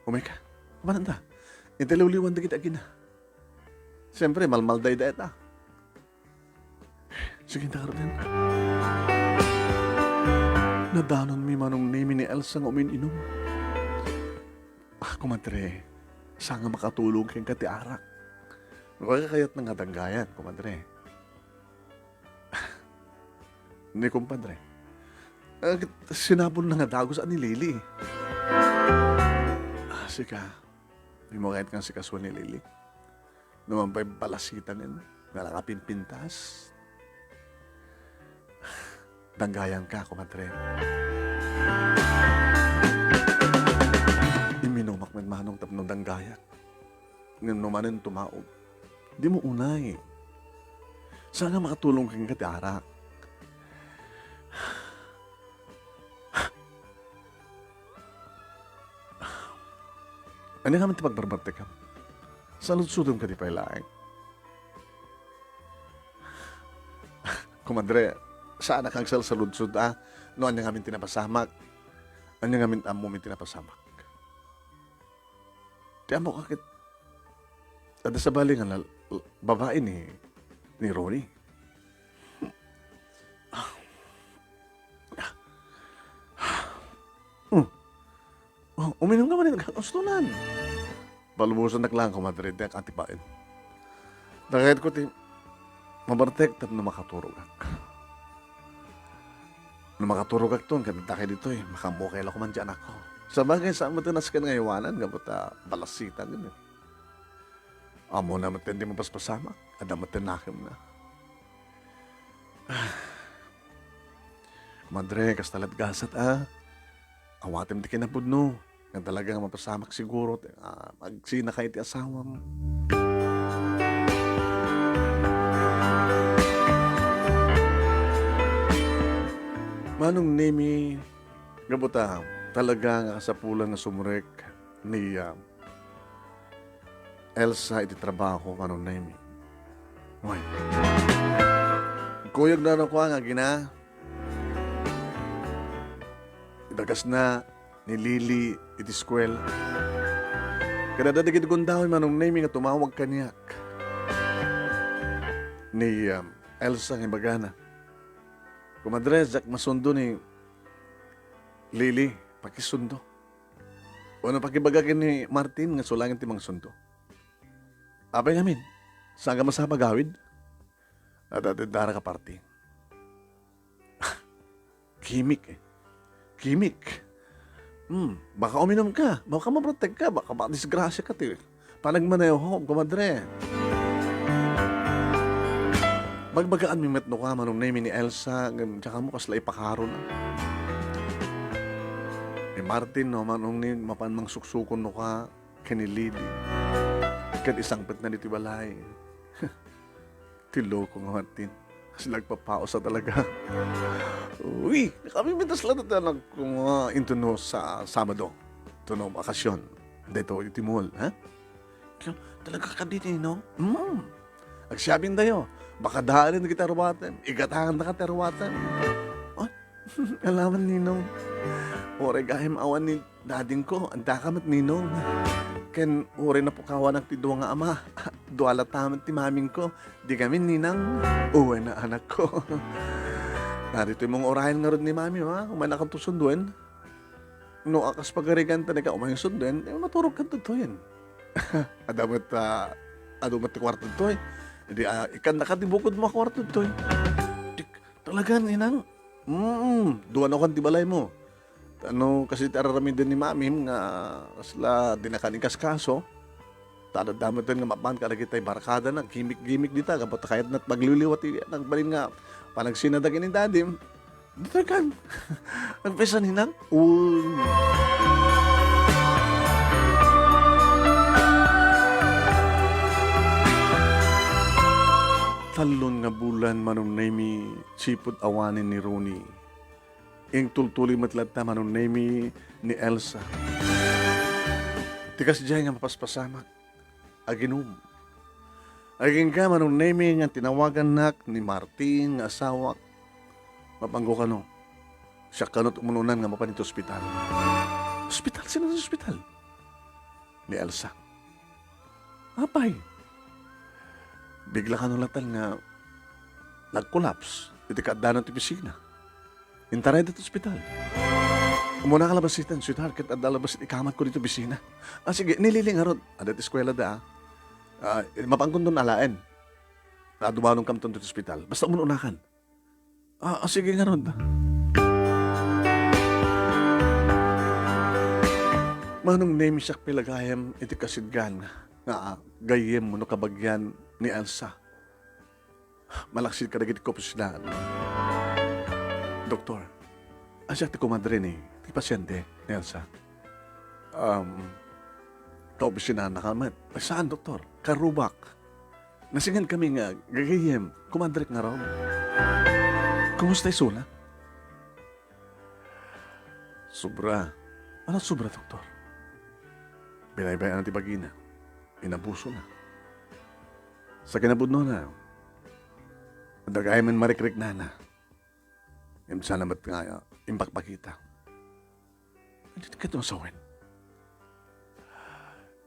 Umayka. Kumananda. Intaliwliwan dagiti agina. Siyempre, malmaldayda ita. Sige, ta, Carmen. Nadanonmi, Manong Nemi, ni Elsa nga umin-inum. Ah, kumadre, saan nga makatulong kenka ti arak? Kayatna nga danggayan, kumadre. Ni kumpadre. Ah, sinabonna nga dagus a ni Lily. Ah, sika. Di mo kayat nga sikaso ni Lily? No man pay balasitang nga nakapimpintas. Danggayanka, kumadre. Imminumak met, Manong, tapno danggayak. Ngem no manen tumaog, dimo unay. Saan nga makatulong kenka ti arak? Ania ngamin ti pagbarbartekam? Saludsodem kadi pay laeng? Kumadre, saan a kang salsaludsod a no ania ngamin ti napasamak. Ania ngamin ammomi ti napasamak? Ti ammok a ket adda sabali nga lal-, babai ni, ni Ronnie. Hmm. Oh, uminum ka man, nagkagustonan. Palubosannak lang, kumadre, ti ak-atipaen. Dagayat ko ti mabartek tapno makaturogak. No makaturogakton ket adda kay ditoy, makaammo kay la koman ti anakko. Sabagay, saan met ti nasken nga aywanan gapu ta balasitan ket. Ammona met ti mapaspasamak, adda met ti nakemna. Madre, kasta lat gasat, a. Awatem ti kinapudno. Nga talaga nga mapasamak siguro, ti, ah, agsinaka iti asawam. Manong Nemi, gapu ta, talaga nga kasapulan nga sumrek ni, ah, Elsa iti trabaho, Manong Nemi. Wen. Kuyog na no kua nga agina. Idagasna ni Lily iti eskuela. Ket adda dagiti gundaway, Manong Nemi, nga tumawag kaniak. Ni, um, Elsa nga ibagana, "Komadre, diak masundo ni Lily, pakisundo. Wenno pakibaga ken ni Martin nga isu laeng ti mangsundo." Apay ngamin, saan ka masapagawid? Adda ti dara ka parti. Kimik, eh. Kimik. Hmm, baka uminum ka, baka mabruttek ka, baka madisgrasya ka ti panagmaneho, komadre. Bagbagaanmi met no kua, Manong Nemi, ni Elsa, ngem diak ammo kasla ipakarona. Ni Martin, no, Manong Nemi, mapan mangsuksukon no kua, ken ni Lily. Ket isangpetna ditoy balay. Ti loko nga Martin. Kasi nagpapaus a talaga. Uy, nakamimintas la ti anakko nga inton no sa Sabado. Ito no bakasyon. Dito iti mall, ha? Talaga kadi, Ninong? Mm. Agsiabing dayo. Baka daalin dagiti aruatem. Igatangandaka ti aruatem. Ay, alaman, Ninong. Uray gayam awan ni dadingko, addaka met, Ninong. Ken uray napukawanak ti dua nga ama, dua latta met ti mamingko. Di kami, Ninang. Uwen a anakko. Ditoy mong urayan ngarud ni mami, ha? Umaynaka sunduen. No, a kas pagarigan ta ni ka, umayen sunduen, eh, maturog ka ditoyen. Adda met, ah, adu met ti kuarto ditoy. Di, ah, ikannaka ti bukodmo a kuarto ditoy. Di, talaga, Ninang? Mm, dua no kan ti balaymo. Ano kasi ti ar-aramiden ni mamim nga kasla dinaka inkaskaso? Ta adda met nga mapan kadagiti barkadana, gimik-gimik dita, gapu ta kayatna ti pagliwliwa ti nagbalin nga panagsinada ken ni dadim. Dita kan. Nagpesa ni Nang? Uy. Talon nga bulan, Manong Nemi, sipud awanen ni Ronnie. Intultuloy met latta, Manong Nemi, ni Elsa. Ti kasdiay nga mapaspasamak, aginum. Agingga, Manong Nemi, nga tinawagannak ni Martin nga asawak. Mapanggo kano. Siak kano ti umununan nga mapan iti ospital. Ospital? Sino ti ospital? Ni Elsa. Apay, bigla kano latan nga nag-collapse iti kaaddanan ti opisina. Intaray ditoy ospital. Umuna ka labasit, sweetheart, ket adda labasit ikamatko ditoy opisina. Ah, sige, ni Lily ngarud. Adda ti eskuelada, ah. Ah, mapankonton alaen. Ah, dumanon kamton ditoy ospital. Basta umununakan. Ah, ah, sige ngarud. Manong Nemi, siak pay la gayam iti kasidgan nga, ah, gayyem wenno kabagian ni Elsa. Malaksid kadagiti kaopisinaan. Doktor, ania ti kumadre ni, ti pasiente ni Elsa? Um, kaopisinana ka met. Ay, saan, doktor? Karubak. Nasingan kami nga gagayyem, kumadrek ngarud. Kumusta isuna? Sobra. Ano sobra, doktor? Binaybay-an ti bagina. Inabusona. Sa kinapudnona, adda gayam marikriknana. Ngem saan met nga impakpakita. Ket no sawen,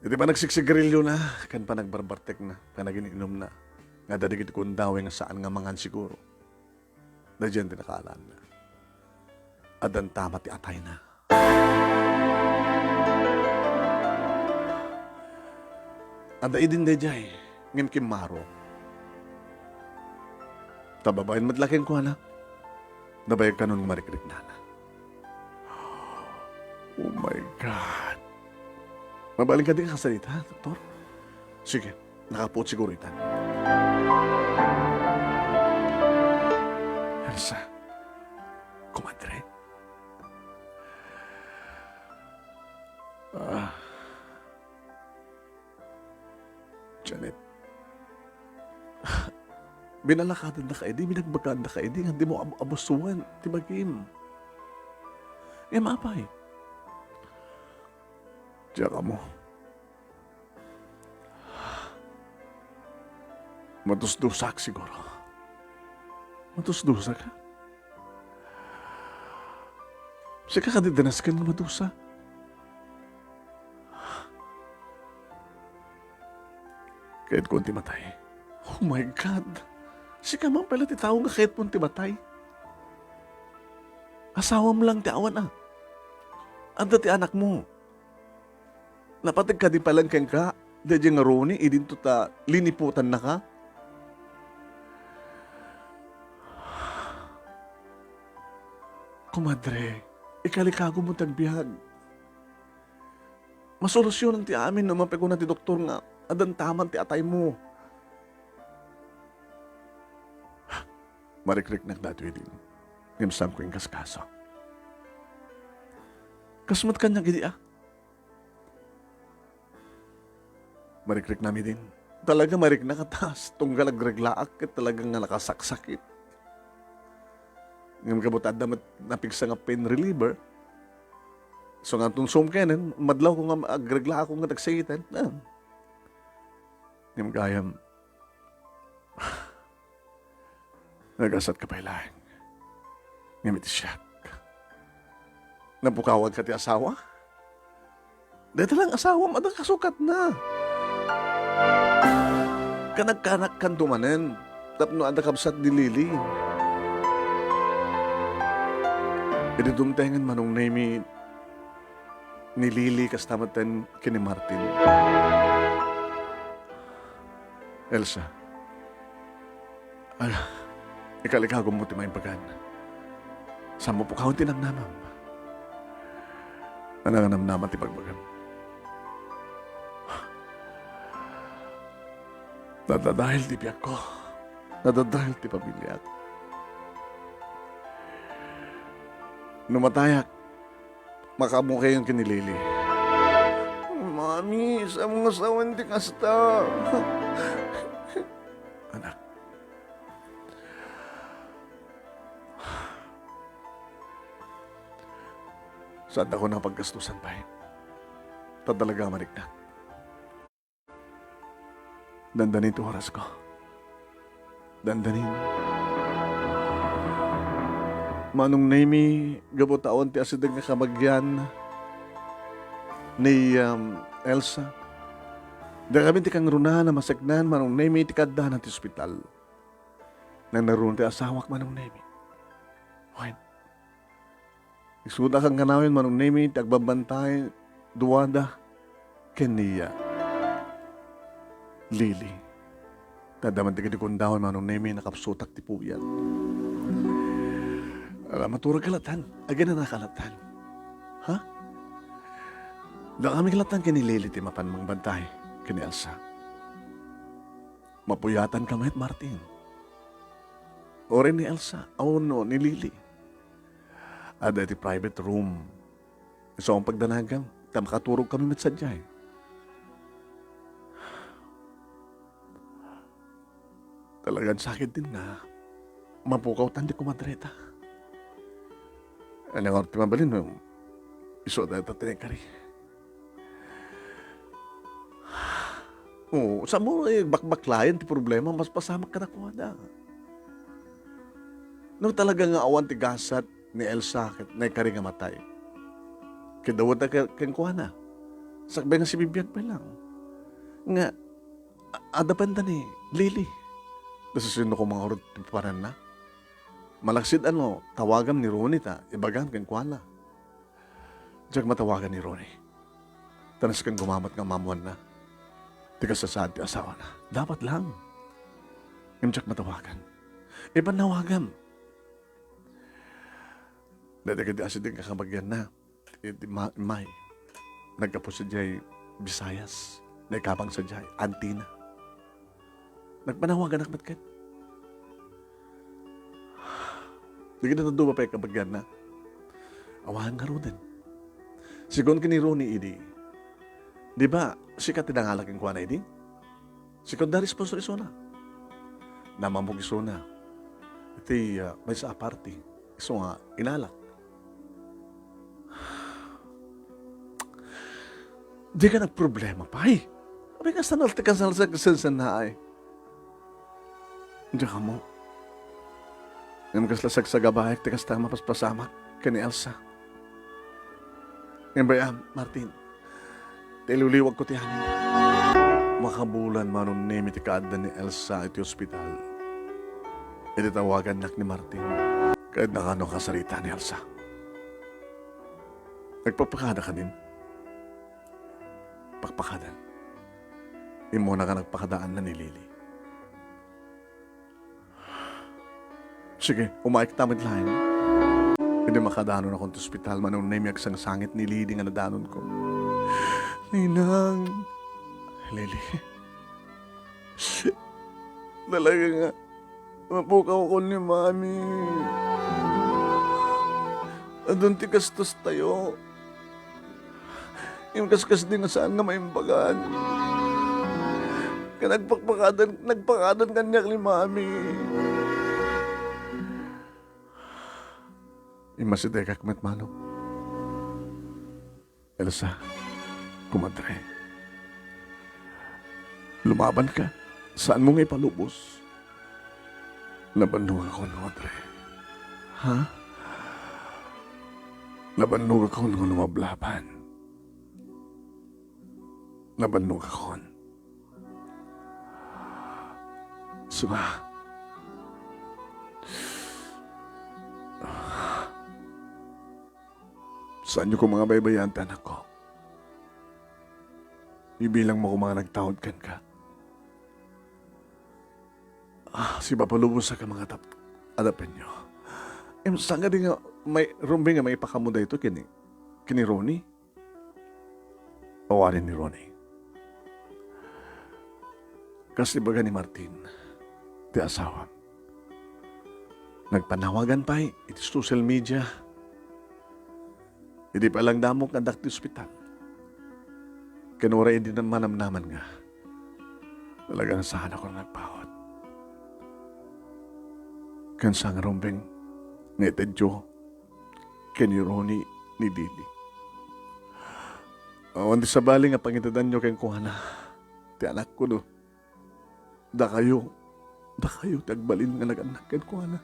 iti panagsigsigariliona ken panagbarbartekna, panagin-inumna, nga adda dagiti gundaway nga saan nga mangan siguro. Daydiay ti nakaalaanna. Addan tama ti atayna. Adda idin daydiay, ngem kimmaro. Ta babaen met la kenkuana. Nabayag kanon nga marikriknana. Oh my God. Mabalin kadi nga kasarita, doktor? Sige, nakapuot siguro itan. Elsa, kumadre. Ah. Janet. Binalakadannaka idi, binagbagannaka idi, nga dimo ab-, abusoen ti bagim. Ngem apay? Diak ammo. Matusdusak siguro. Matusdusak, ha? Sika kadi danasken nga madusa? Kayatkon ti matay. Oh my God! Sika man pala ti tao nga kayatmon ti matay? Asawam lang ti awan, a. Adda ti anakmo. Napateg kadi pay laeng kenka, daydiay nga Ronnie, idinto ta liniputannaka? Komadre, ikalikagummo ti agbiag. Masolusionan ti amin no mapikuna ti doktor nga addan taman ti ataymo. Marikriknak daytoy idin. Ngem saanko inkaskaso. Kas met kaniak idi, a? Marikriknam idin. Talaga mariknak a taas. Tunggal agreglaak ket talaga nga nakasaksakit. Ngem gapu ta adda met napigsa nga pain reliever. So nga tunsum kenen, madlawko nga agreglaak nga nagsakitan. Ah. Ngem gayam, Nagasatka pay laeng. Ngem iti siak, napukawanka ti asawa? Dayta laeng asawam, adda kasukatna. Kanakkanakkanto manen tapno adda kabsat ni Lily. Idi dumtengen, Manong Nemy, ni Lily kasta met ken ni Martin. Elsa, ala, ikalikagummo ti maimbagan. Saanmo pukawen ti namnamam. Nananamnama ti bagbagam. Nadadael ti biagko. Nadadael ti pamiliak. No matayak, makaammokayon ken ni Lily. Mami, saanmo nga sawen ti kasta? Anak, saandakon a paggastusan pay. Ta talaga a mariknak. Dandanin ti orasko. Dandanin. Manong Nemy, gapu ta awan ti asideg nga kabagian ni, um, Elsa, dakamin ti kangruna a maseknan, Manong Nemy, ti kaaddanan ti ospital. Nagnaruno ti asawak, Manong Nemy. Wen, isuda kan kanayon, Manong Nemy, ti agbabantay duada ken ni Lily. Ta adda met dagiti kundaon, Manong Nemy, nakapsutak ti puyat. Ala, maturog ka latan. Aginana ka latan. Ha? Dakami ka latan ken ni Lily ti mapan mangbantay ken ni Elsa. Mapuyatanka met, Martin. Uray ni Elsa, a wenno ni Lily. Adda iti private room. Isu a pagdanagam, ta makaturogkami met sadiay. Talagan sakit din nga mapukawtan ti kumadreta. Ania ngarud ti mabalin no isu dayta ti naikari? Oo, saanmo, eh, bakbaklayan ti problema, maspasamak kadakuada. No talaga nga awan ti gasat ni Elsa ket naikari nga matay, ket daweta ke-, kenkuana. Sakbay nga sibibiag pay lang. Nga, a-, adda pay ni Lily. Dasasino koma ngarud ti papananna? Malaksid a no, tawagam ni Ronnie ta ibagam kenkuana. Diak matawagan ni Ronnie. Ta nasken gumamat nga maammoanna ti kasasaan ti asawana. Dapat lang. Ngem diak matawagan. Ipannawagam. Dayta kadi asideg a kabagianna, ti, ti ma-, may. Naggapu sadiay Visayas. Naikabang sadiay Antina. Nagpanawaganak met ket. Dagiti dadduma pay kabagianna. Awan ngaruden. Segun ken ni Ronnie idi, di ba, sika ti nangala kenkuana idi? Secondary sponsor isuna. Namammog isuna iti, ah, maysa a party. Isu nga inalak. Dika nagproblema pay. Apay, kasano ti kasano sa sensennaay? Diak ammo. Ngem kasla sagsagabaek ti kasta nga mapaspasamak ken ni Elsa. Ngem bay-am, Martin, ti liwliwagko ti amin. Makabulan Manong Nemy ti kaadda ni Elsa iti ospital idi tawagannak ni Martin. Kayatna kano kasarita ni Elsa. Nagpakpakada kanin? Pakpakadan. Immuna nga nagpakadaanna ni Lily. Sige, umaykta met laeng. Idi makadanonakon ti ospital, Manong Nemy, agsangsangit ni Lily nga nadanonko. Ninang. Lily. Talaga nga, mapukawkon ni Mami. Adun ti gastostayo. Ngem kaskasdi nga saan nga maimbagan. Ket nagpakpakadan, nagpakadan kaniak ni Mami. Immasidegak met, Manong. Elsa, kumadre. Lumabanka. Saanmo nga ipalubos. Nabannogakon, kumadre. Ha? Nabannogakon nga lumablaban. Nabannogakon. Suma. Saanyo koma nga baybayan ti anakko. Ibilangmo koma nga nagtaud kenka. Ah, sipapalubosak a mga adap-, adapenyo. Em, saan kadi nga may rumbeng nga maipakaammo daytoy ken ni, ken ni Ronnie? Awanen ni Ronnie. Kas ibaga ni Martin, ti asawam, nagpanawagan pay iti social media. Idi pay langdamok nga addak ti ospital. Ken uray idi na manamnaman nga, talaga nga saanakon nga agpaut. Ken saan nga rumbeng nga itedyo ken ni Ronnie ni Lily. Awan ti sabali nga pangitedanyo kenkuana ti anakko, no? Dakayo, dakayo ti agbalin nga nagannak kenkuana.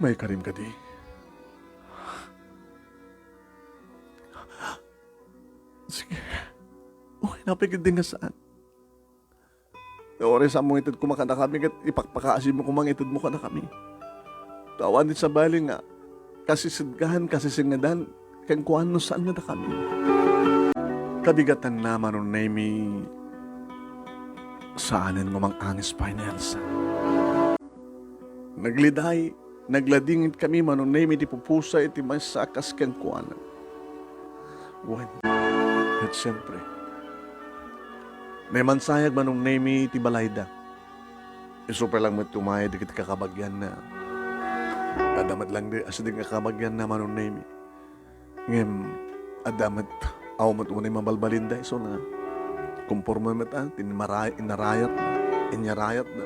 Maikarim kadi? Sige. Uray, napigiddi nga saan. Uray saanmo nga ited koma kadakami ket ipakpakaasim koma nga itedmo kadakami. Ta awan ti sabali nga kasisidgan, kasisingedan, kenkuana no saan nga dakami. Kabigatanna, Manong Nemy, saanen nga umang-angis pay ni Elsa. Nagliday, nagladingitkami, Manong Nemy, ti pupusa iti maysa a kas kenkuana. Wen, ket siempre, naimansayag, Manong Nemy, ti balayda. Isu pay lang met umay dagiti kakabagianna. Adda met lang di asideg nga kakabagianna, Manong Nemy. Ngem adda met, awan met unay mabalbalinda isu nga konforme met, ah, ti inmaray-, inarayatna, inyarayatna.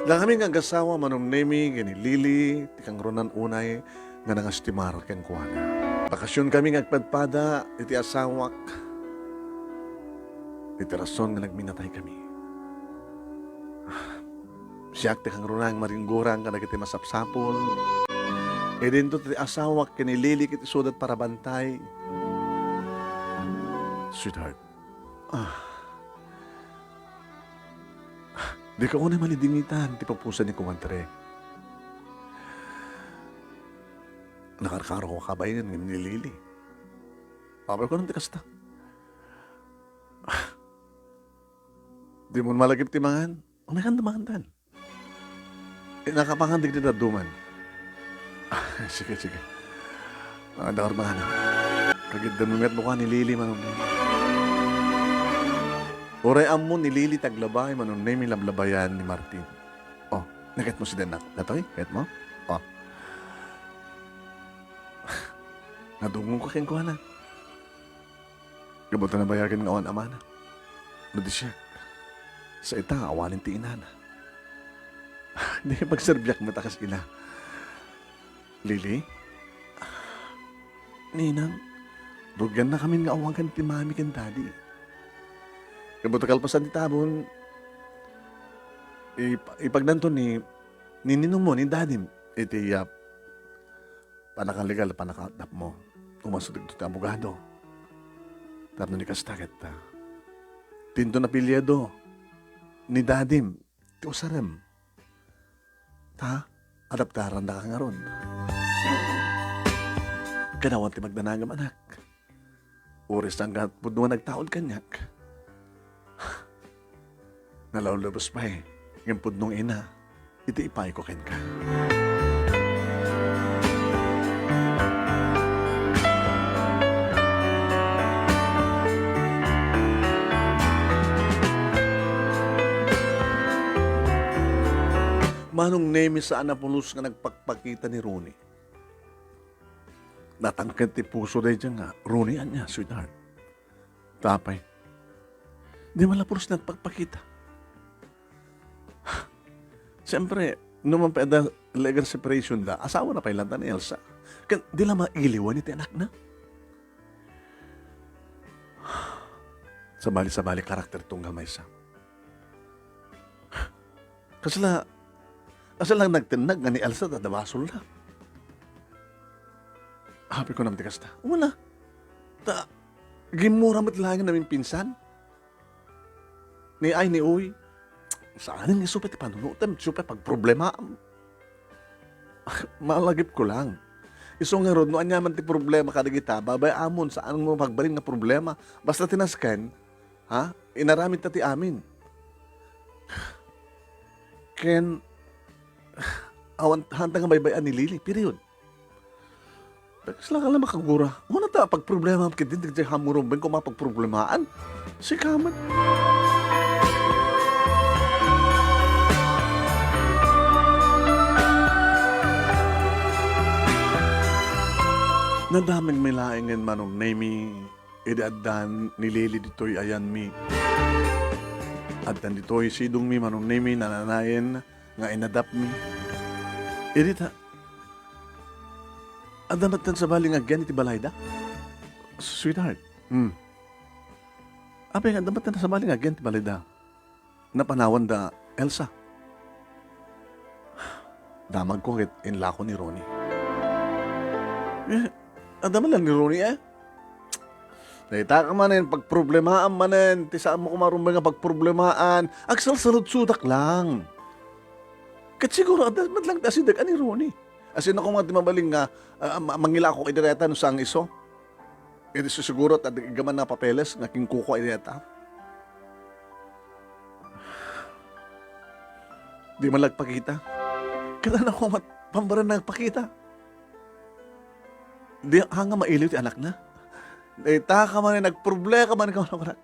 Dakami nga agasawa, Manong Nemy, ken ni Lily, ti kangrunan unay nga nangastimar kenkuana. Bakasionkami nga agpadpada iti asawak. Iti rason nga nagminataykami. Siak ti kangrunang maringgurang kadagiti masapsapul. Idinto ti asawak ken ni Lily ket isuda ti parabantay. Sweetheart, ah, dika unay malidingitan ti pupusa ni Kumadre. Nakarkaro ko kabaelan ngem ni Lily. Apay ko ti kasta. Dimon malagip ti mangan? Umaykan ta mangantan. Innaka pangan dagiti dadduma. Sige, sige. Ah, Daor Manang. Kagiddem met mo ka ni Lily, Manong Nemi. Uray ammo ni Lily ti aglabay, Manong Nemi, lablabayan ni Martin. Oh, naket mo si Denak. Datoy, ket mo? Oh. Nadungog ka kenkuana. Gapu ta nabayagen nga awan amana. No di siak, sa ita, awanen ti inana. Di pagserbiak met a kas ina. Lily? Ninang, rugiannakamin nga awagan ti mami ken daddy. Gapu ta kalpasan ti tabon, ip-, ipagnanto ni, ni ninongmo, ni daddy, iti, ah, pannakalegal, pannakatapmo. Umaso dagiti abogado. Tapno ni kasta ket, ah, tinto napiliado ni dadim ti usarem. Ta, adaptarandaka ngarud. Kanawan ti magdanagam, anak. Uray sangkatpudno nga nagtaud kaniak. Nalaulubos pay, ngem pudno nga ina, iti ipayko kenka. Manong Nemi, saan a pulos nga nagpakpakita ni Ronnie. Natangken ti puso daydiay nga, Ronnie, ania, sweetheart? Apay, di man la pulos nagpakpakita. Siyempre, no man pay adda legal separation da, asawana pay latta ni Elsa. Ken di la mailiwan iti anakna. Sabali-sabali karakter tunggal maysa. Kasla, kasla nagtennag nga ni Elsa ta adda basolna. Apay, kunam ti kasta. Wala. Ta, gimmura met laeng a naminpinsan. Ni ay, ni uy. Saan nga isu pay ti panunotem, isu pay pagproblemaam. Malagipko lang. Isu ngarud, no aniaman ti problema kadagita, baybay-amon, saan mo pagbalin nga problema. Basta ti nasken, ha? Inaramidta ti amin. Ken, awan, haanta nga baybay-an ni Lily, period. Kasla ka lang makagura. Una ta, pagproblema, ket din, dagiti hamurong ben, kung mapagproblemaan. Sika met. Nadamagmi laengen, Manong Nemi, idi addan ni Lily ditoy ayanmi. Addan ditoy sidongmi, Manong Nemi, nananayen nga inadapmi. Idi ta, adda met sabali nga agyan iti balayda? Sweetheart. Hmm. Apay, adda met sabali nga agyan iti balayda? Napanawan da Elsa. Damagko ket inlako ni Ronnie. Eh, adda man lang ni Ronnie, eh. Dayta ka manen, pagproblemaam manen, ti saan mo koma rumbeng nga pagproblemaan, agsalsaludsudak lang. Ket siguro, adda met lang ti asideg a ni Ronnie. Asin ako nga ti mabalin nga, ah, ma-, mangilako iti dayta no saan nga isu. Iti su-, siguro, ta di gaman nga papeles nga kinkukua iti dayta. Di man nagpakita. Kailangan ako mat-, pambaran nagpakita. Di, anga mailiw ti anakna. Dayta ka manen, nagproblema ka manen, ka manen.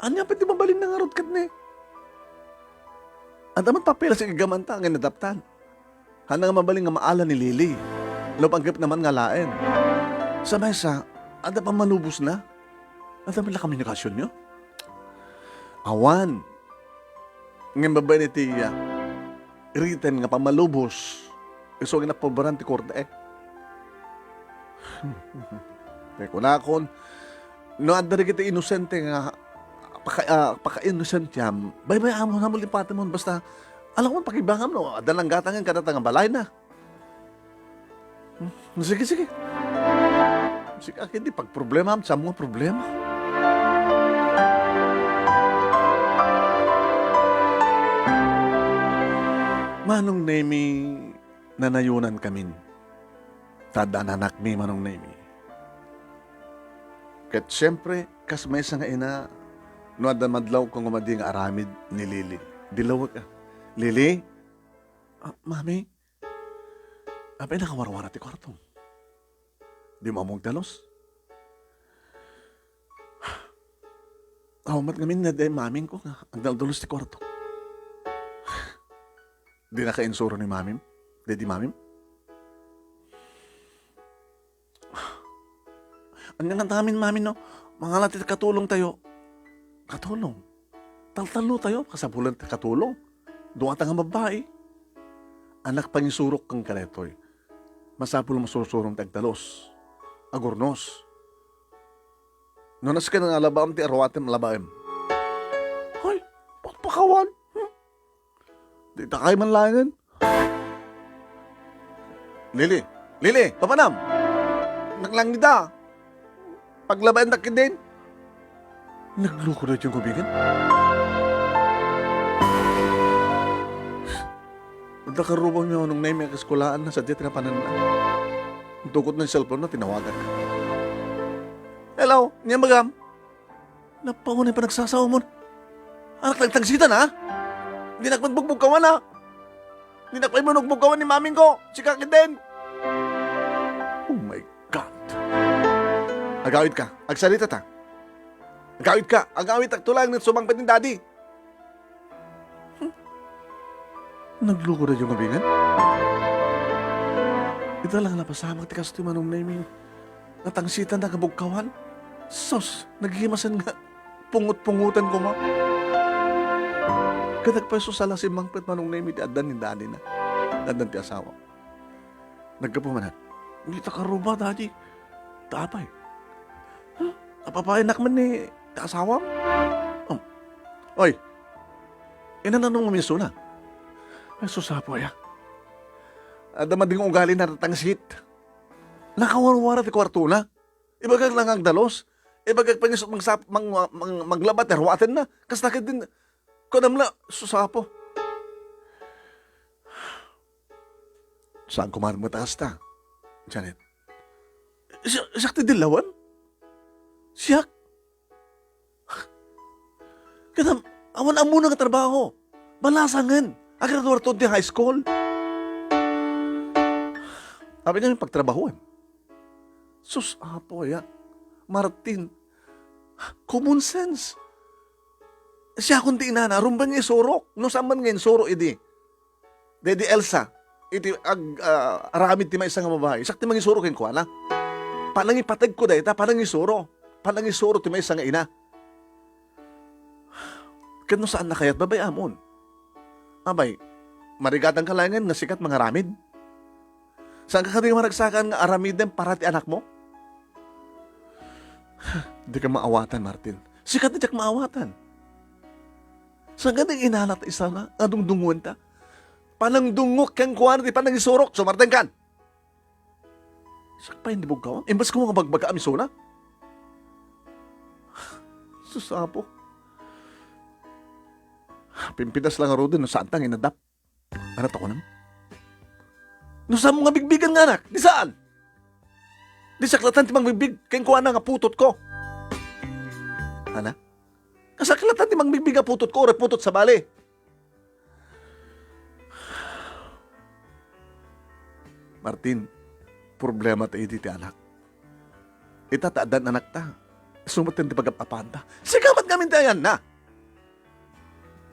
Ania pay ti mabalin na ngarud ket ni? Adda met papeles iti gamanta nga inadaptan. Haan nga mabalin nga maala ni Lily. Laeng ket naman nga alaen. Sa maysa, adda pammalubosna. Adda met la komunikasionyo? Awan. Ngem babaen iti, ah, written nga pammalubos, isu nga napabaran ti korte. Kay kunakon, no adda dagiti inosente nga paka-, ah, pakainosenteam, baybay-amon, ammo lipatemon, basta, alam mo, pakibangam, no, adda nanggatangen kadata nga balayna. Hmm, sige, sige. Sige, akin di pagproblema, sa mga problema. Manong Nemi, nanayunan kamin. Ta adda anakmi, Manong Nemi. Ket siempre, kas maysa nga ina, no adda madlawko nga madi nga aramid ni Lily. Dilawek, ah. Lily? Ah, Mami? Apay nakawarwara ti kuartom? Dimo ammo agdalus? Awan met ngamin nga daydi mamingko nga agdaldalos ti kuarto. Dinaka insuro ni mamim? Daydi mamim? Ania ngata ngamin, mami, no? Mangala ti katulongtayo. Katulong? Taltallotayo, kasapulan ti katulong. Duata nga babbai. Anak, pangisurok kenka daytoy. Masapul masursurom ti agdalus. Agurnos. No, nasken nga labaem ti aruatem, labaem. Hoy, pakpakawan. Hmm? Dita kay man laengen. Lili! Lili! Papanam! Naglangida! Paglabaendak ketdin! Nagluko daytoy nga ubingen? Adda karrubam ni Manong Nemy a kaskulaanna sadiay ti napananna. Intukotna ti cellphone-na, tinawagan. Hello, ania bagam? Napaunay panagsasawamon. Anak, tagtagsitan, ha? Dinak met bugbugkawan, ha? Dinak pay manugbugkawan ni mamingko. Sika ketdin. Oh my God. Agawidka. Agsalitata. Agawidka. Agawidtak to laeng no sumangpet ni Daddy. Hmm. Nagluko daytoy nga ubingen? Ita lang napasamak ti kastoy, Manong Nemy. Natangsitan nga bugkawan. Sus, naghimasen nga pungot-pungotan koma. Ket agpayso sa la simmangpet, Manong Nemy, ti addan ni Daddy-na. Addan ti asawa. Naggapu manen. Dita karrubam, Daddy. Ta apay? Huh? Apapainak man ni ti asawam? Um. Oy. Inananong mo minsuna? Ay, sus, Apo, aya. Adda mading ugali na natangsit. Nakawarwara ti kuartona. Ibagak lang agdalus. Ibagak pangis-, magsap-, mang-, mang-, maglaba ti aruatenna. Kasta ketdin, kunam la, sus, Apo. Saan ko man met a kasta, Janet? Siak, siak ti dillawen? Siak? Ket am-, awan ammona nga trabaho. Balasangen. Agraduarton ti high school. Apay nga pagtrabahoem? Sus, Apo, aya. Martin. Common sense. Siakon ti inana, rumbeng nga isurok. No saan man nga insuro idi. Daydi Elsa, iti ag-, ah, aramid ti maysa nga babai, siak ti mangisuro kenkuana. Panangipategko dayta, panangisuro. Panangisuro ti maysa nga ina. Ket no saan a kayat, babay-amon. Abay, marigatanka laengen nga sika ti mangaramid. Saanka kadi nga maragsakan nga aramidem para ti anakmo? Dika maawatan, Martin. Sika ti diak maawatan. Saan kadi nga inana ta isuna nga dungdungoenta? Panangdungngok kenkuana ti panangisurok, sumartengkan. Siak pay ti bugkawam, imbes koma nga bagbagaam isuna. Sus, Apo. Pimpidas lang ngaruden no saanta nga inadap. Ania ti kunam? No saanmo nga bigbigen nga anak, di saan? Di saklatan ti mangbigbig kenkuana nga putotko. Ania? Kasaklatan ti mangbigbig nga putotko, uray putot sabali. Martin, problemata idi ti anak. Ita ta addan anakta. Isu met ti pagap-apanta. Sika met ngamin ti ayanna.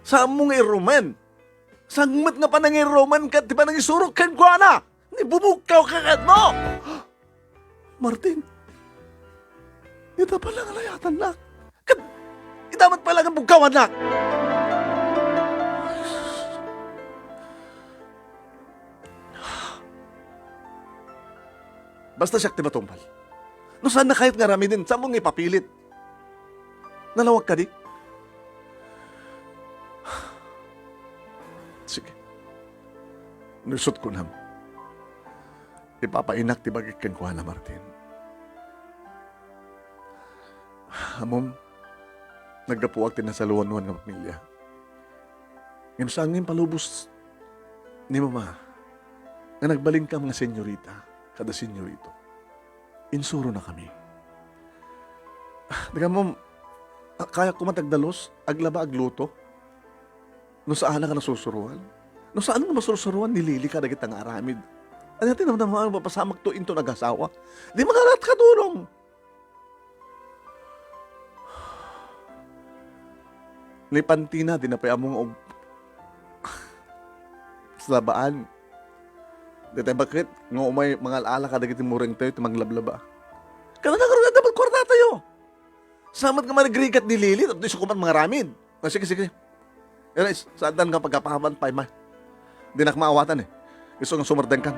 Saanmo nga irumen. Saan met nga panangirumen ket ti panangisurok kenkuana. Ni bumugkawka ketdi. Martin, ita pay la nga layatannak. Ket ita met pay la nga bugkawannak. Basta siak ti matungpal. No saanna kayat nga aramiden, saanmo nga ipapilit. Nalawag kadi? Sige. No isut' kunam, ipapainak ti bagik kenkuana, Martin. Ammom, naggapuak ti nasaluanwan nga pamilya. Ngem saan nga impalubos ni Mama nga nagbalinkam nga senyorita kada senyorito. Insuronakami. Dagiti ammom, a-, kayak koma ti agdalus, aglaba, agluto. No saanak nga nasursuroan. No saan nga masursuroan ni Lily kadagita nga aramid. Ania ti namnama a mapasamakto inton agasawa? Di mangalatka tulong. Ni Pantina, di na pay ammo nga ub-, sa labaan. Dayta baket nga umay mangal-ala kadagiti murengtayo ti manglablaba. Kada nagaruy adda met kuartatayo. Sa met nga marigrigat ni Lily, tapno isu koma ti mangaramid. Ah, sige, sige. Anyways, saantan nga pagkapahaman pay, ma. Dinak maawatan, eh. Isu nga sumardengkan.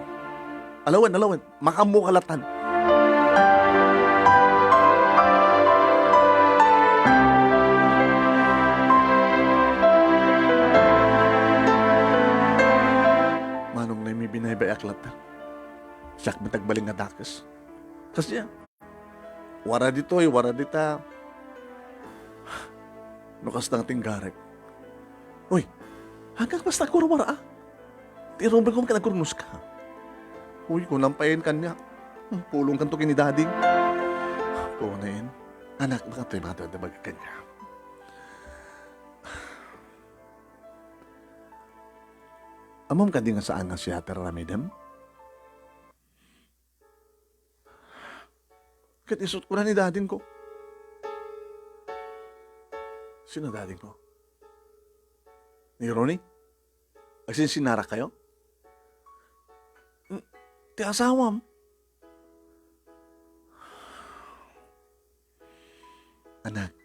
Alawen, alawen. Makaammo ka latan. Manong Nemi, binaybay-ak latan. Siak met agbalin nga dakes. Kasdiay. Wara ditoy, wara dita. No kasta nga tinggarek. Uy, hanggang basta agwarwara, a? Ti rumbeng ko man ket agkurngos ka. Uy, kunam payen kaniak. Hmm, pulongkanto ken ni Daddy. Kunen, anak, makatoy, makatoy, makatoy, kaniak. Ammom kadi nga saan nga siya ti aramidem? Ket isut' kuna ni dadingko. Sino dadingko? Ni Ronnie? Agsinsinarakayo? Mm, ti asawam. Anak,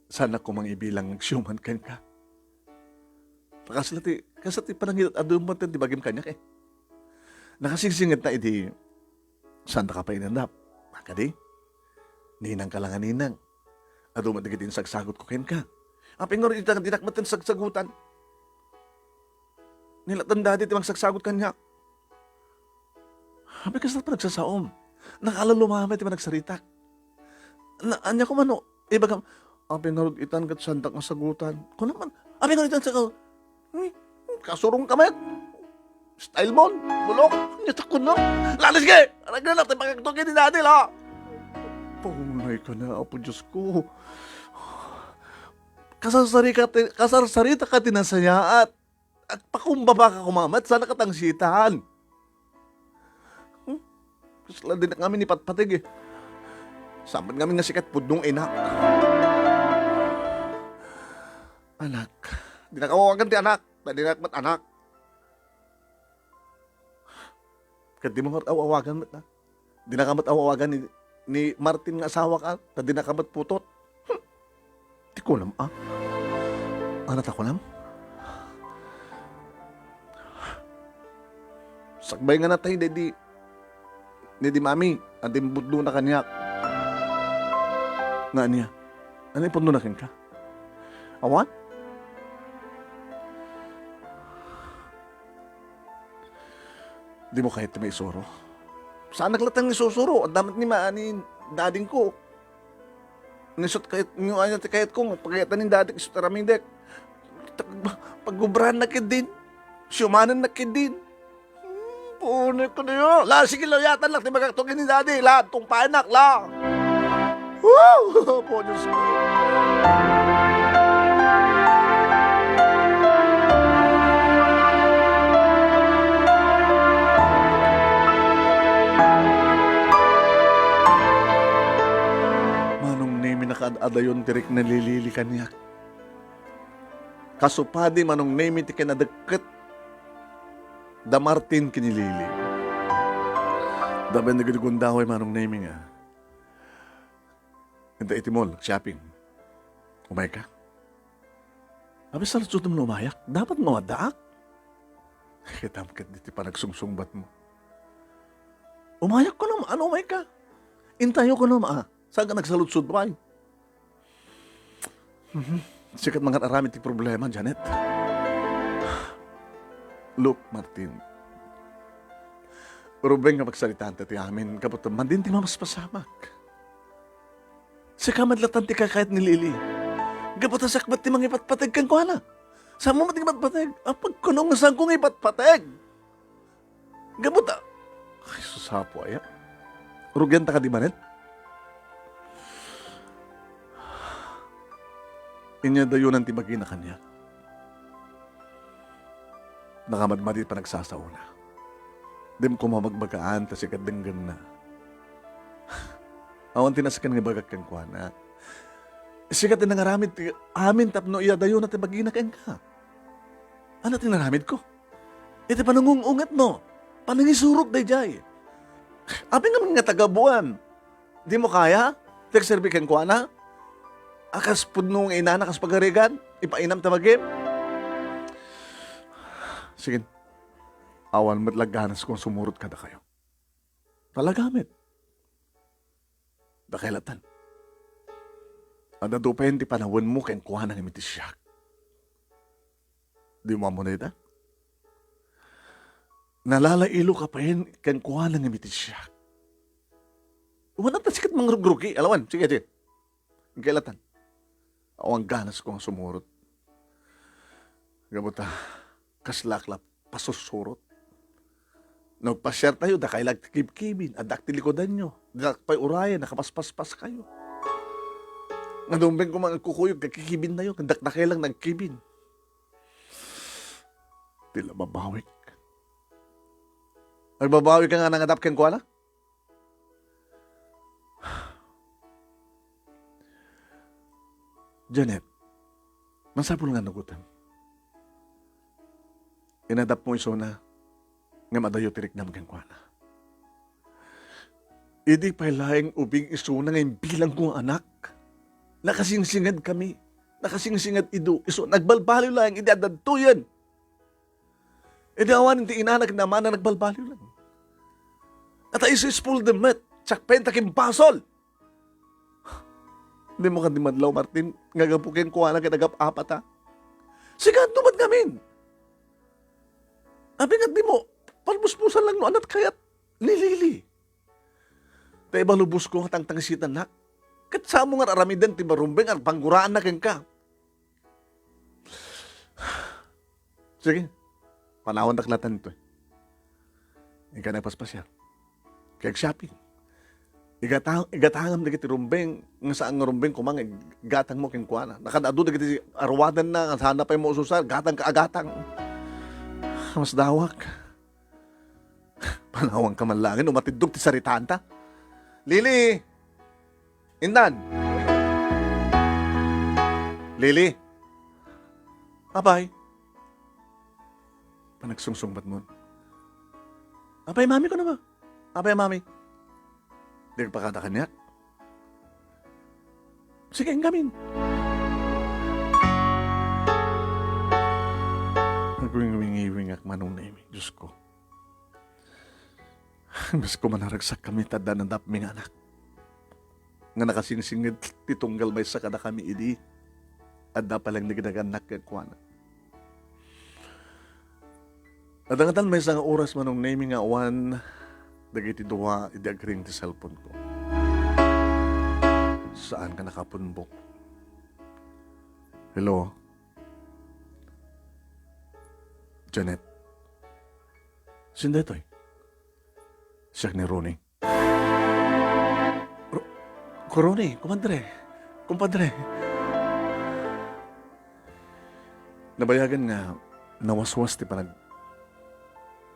saanak ko mangibilang nga agsiuman kenka. Kasla ti, kasla ti panangit-adum met ti bagim kaniak, eh. Nakasingsingetna idi saanka pay inanap. Kadi, ninangka la nga ninang. Adu met dagiti insagsagot ko kenka. Apay ngarud ita nga dinak met sagsagutan? Ni latan dadi ti mangsagsagot kaniak. Apay kasla panagsasaom? Nakalalumamay ti panagsaritak. Na, ania koma no ibagam, apay ngarud itan ket saandak nga sagutan? Kunam man, apay ngarud itan saka, hmm, kasurong ka met. Style mo, bulok, ania ta kunam? Lalis ka! Aragna na, ti pagkaktuki ni Daddy, la! Paunay ka na, Apo Diyos ko. Kasarsari ka ti, kasarsarita ka ti nasayaat. Agpakumbaba ka koma met, saan ka tangsitan? Hmm? Kasla dinak ngamin ipatpateg, eh. Saan met ngamin nga sikat pudno nga inak? Anak. Dinak awagan ti anak. Ta dinak met anak. Ket dimo met aw-awagan met, a? Dinaka met aw-awagan ni, ni Martin nga asawak, a? Ta dinaka met putot. Hmm. Ti kunam, a? Ania ta kunam? Sakbay nga natay, daydi, daydi mami, a dimpudnona kaniak. Nga ania? Ania ti impudnona kenka? Awan? Dimo kayat ti maisuro? Saanak latta nga isusuro. Adda met ni ma-, ni dadingko. Ni isut' kayat, ni ania ti kayatko, pagayatan ni dadik, isut' aramidek. Pag-, paggubraanna ketdin. Siumananna ketdin. Hmm, punay ko niyo. La, sige, layatannak ti bagak to ken ni daddy. La, tungpaennak, la. Woo! Apo Diyos ko. Manong Nemi, nakaad-adayon ti rikna ni Lily kaniak. Kasu padi, Manong Nemi, ti kinadekket da Martin ken ni Lily. Daben dagiti gundaway, Manong Nemi, nga. Inta iti mall, shopping. Umayka? Apay saludsodem no umayak? Dapat nga addaak. Kitam ket diti panagsungsungbatmo. Umayak kunam, a, no umayka? Intayo kunam, a. Saan ka nagsaludsod pay? Mhm. Sika ti mangar-aramid ti problema, Janet. Look, Martin. Rubeng nga pagsaritaan ti amin, gapu ta madi ti mamaspasamak. Sika met latta ti kakayat ni Lily. Gapu ta siak met ti mangipatpateg kenkuana. Saanmo met nga ipatpateg? Apay kunam nga saanko nga ipatpateg? Gapu ta, ay, sus, Apo, aya. Rugianta kadi manen? Inya dayonan ti bagina kaniak. nakamadmadi ti panagsasaona. Dim koma bagbagaan ta sika ti denggenna. Awan ti nasken nga ibagak kenkuana. Sika ti nangaramid ti amin tapno iyadayona ti bagina kenka. Ania ti inaramidko? Iti panangung-ungetmo, panangisurok daydiay. Apay ngamin nga taga-Buan? Dimo kaya ti agserbi kenkuana? A kas pudno nga inana, kas pagarigan, ipainam ta magim? Sige, awan met la ganasko nga sumurot kadakayo. Talaga met. Dakay latan. Adda pay ti panawenmo kenkuana ngem iti siak. Dimo ammo dayta? Nalalailo ka pay kenkuana ngem iti siak. Umanat ta sikat mangrugrugi. Alawan, sige, sige. Dakay latan. Awan ganasko nga sumurot. Gapu ta, kaslak la pasursurot. No agpasiartayo, dakay la ti kibkibin, addak ti likudanyo. Dinak pay urayen, nakapaspaspaskayo. Nga dumbeng koma nga agkukuyog, kakikibinnayo, dakdakay lang nagkibin. Ti la babawik. Agbabawik ka nga nangadap kenkuana? Janet, masapul nga nagutem. Inadapmo isuna, ngem adayo ti riknam kenkuana. Idi pay laeng ubing isuna nga imbilangko nga anak, nakasingsinged kami, nakasingsinged idu, isu, nagbalbaliw laeng idi adda daytoyen. Idi awanen ti inana ken amana, nagbalbaliw lang. Ata isu ispul demmet, siak pay ti kimbasol. Dimo kadi madlaw, Martin, nga gapu kenkuana ket agap-apata? Sika met ngamin. Apay nga dimo palbusbusan lang no ania ti kayat ni Lily? Ta ibalubosko nga tangtangsitannak. Ket saanmo nga ar-aramiden ti marumbeng a pangguraanna kenka. Sige, panawandak latan itoy. Ika nagpaspasiar. Kay ag-shopping. Igata-, igatangam dagiti rumbeng, nga saan nga rumbeng koma nga igatangmo kenkuana. Nakaad-adu dagiti aruadenna, nga saan pay mo ususar, gatang ka a gatang. Masdawak. Panawanka man laeng, umatiddog ti saritaanta. Lily! Indan! Lily! Apay? Panagsungsungbatmon. Apay, mami, kunak. Apay, mami? Di ka pakada kaniak? Sige, ngamin. Agwingwingwingak, Manong Nemi, Diyos ko. Imbes koma naragsak kami ta adda nadapmi nga anak nga nakasingsinged ti tunggal maysa kadakami idi adda pay lang dagiti nagannak kenkuana. Adda ngatan maysa nga oras, Manong Nemi, nga awan dagiti dua idi agring ti cellphone ko. Saanka nakapumbok. Hello? Janet? Sino daytoy? Siak ni Ronnie. Ro-, Ronnie, kumadre. Kumpadre. Nabayagen nga nawaswas ti panag-,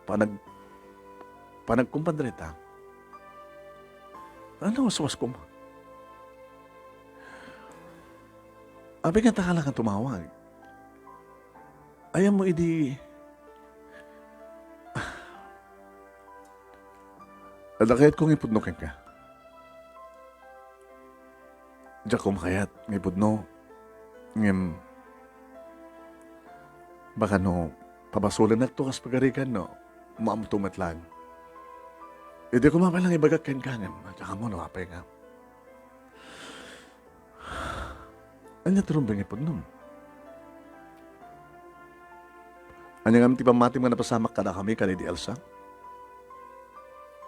panag-, panagkumpadreta. Ano, nawaswas koma? Apay nga dakami nga tumawag? Ayanmo idi adda kayatko nga ipudno kenka. Diak koma kayat nga ipudno, ngem baka no pabasolennakto kas pagarigan no maamto met laeng. Idi koma pay lang ibagak kenka ngem, diak ammo no apay nga. Ania ti rumbeng nga ipudnom? Ania ngamin ti pammatim nga napasamak kadakami ken ni Elsa?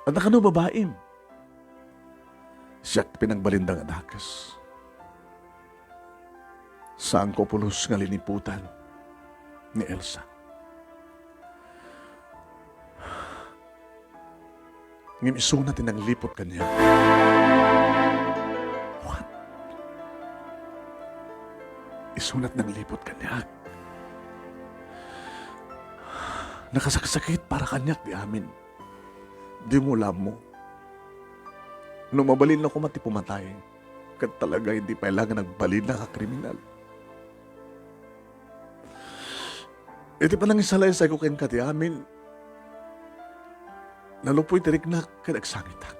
Adda kano babaim? Siak ti pinagbalinda nga dakes. Saanko pulos nga liniputan ni Elsa. Ngem isuna ti nangliput kaniak. What? Isuna ti nangliput kaniak. Nakasaksakit para kaniak ti amin. Dimo la ammo no mabalinna koma ti pumatay, ket talaga idi pay laeng agbalinak a kriminal. Iti panangisalaysayko kenka ti amin, nalupoy ti riknak ket agsangitak.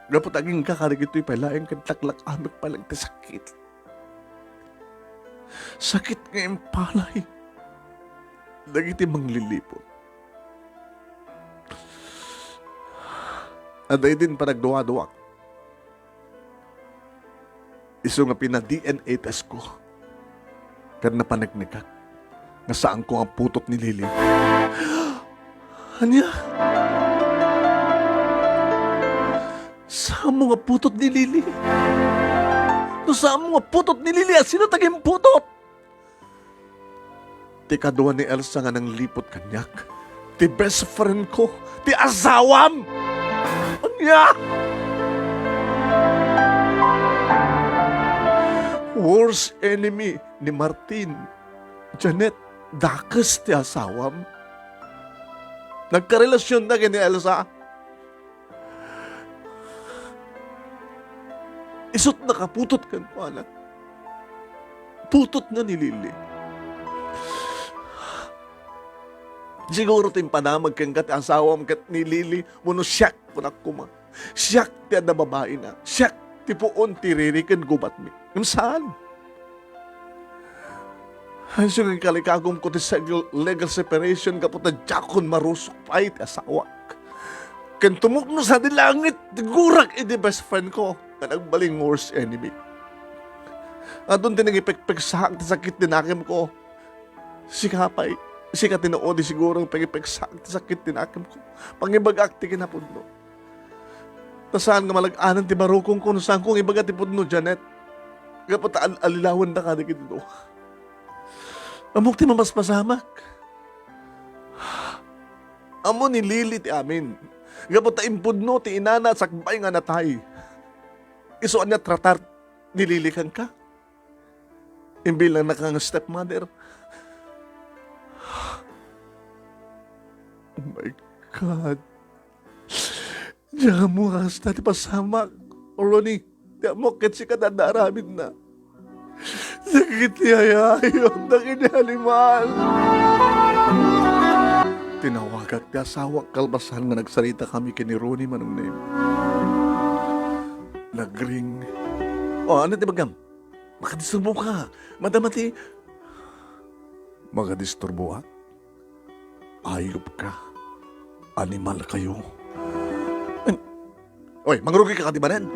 Gapu ta agingga kadagitoy pay laeng ket laklak-amek pay laeng ti sakit. Sakit nga impalay dagiti mangliliput. Adda idin panagduaduak. Isu nga pina-D N A test ko, ket napaneknekak nga saanko nga putot ni Lily. Ania? Saanmo nga putot ni Lily? No saanmo nga putot ni Lily, a sino ti agimputot? Ti kadua ni Elsa nga nangliput kaniak, ti best friend ko, ti asawam! Ania? Worst enemy ni Martin. Janet, dakes ti asawam. Nagkarelasionna ken ni Elsa. Isut' nakaputot kenkuana. Putotna ni Lily. Siguro ti impanamag kenka ti asawam ket ni Lily, wenno siak, kunak koma. Siak ti adda babaina. Siak ti puon ti riri ken gubatmi. Ngem saan. Isu nga inkalikagumko ti segl-, legal separation gapu ta diakon marusok pay ti asawak. Ken tumukno sadi langit ti gurak idi best friend ko nga nagbalin worst enemy. Adun ti nangipekpeksaak ti sakit ti nakemko. Sika pay, sika ti naudi siguro nga pangipeksaak ti sakit ti nakemko. Pangibagak ti kinapudno. Ta saan nga malag-anan ti barukongko no saanko nga ibaga ti pudno, Janet. Gapu ta al-, allilawendaka dagiti dua. Ammok ti mamaspasamak. Ammo ni Lily ti amin. Gapu ta impudno ti inana sakbay nga natay. Isu ania tratar ni Lily kenka? Imbilangna ka nga stepmother. Oh my God. Diak ammo nga kasta ti pasamak, Ronnie. Ti ammok ket sika ti adda aramidna. Dagiti ayayam, dagiti aliman. Tinawagak ti asawak kalpasan nga nagsaritakami ken ni Ronnie, Manong Nemy. Nagring. O, ania ti ibagam? Makadisturboka. Madama ti... Makadisturboak? Ayupka. Animalkayo. An-, oy, mangrugika kadi manen?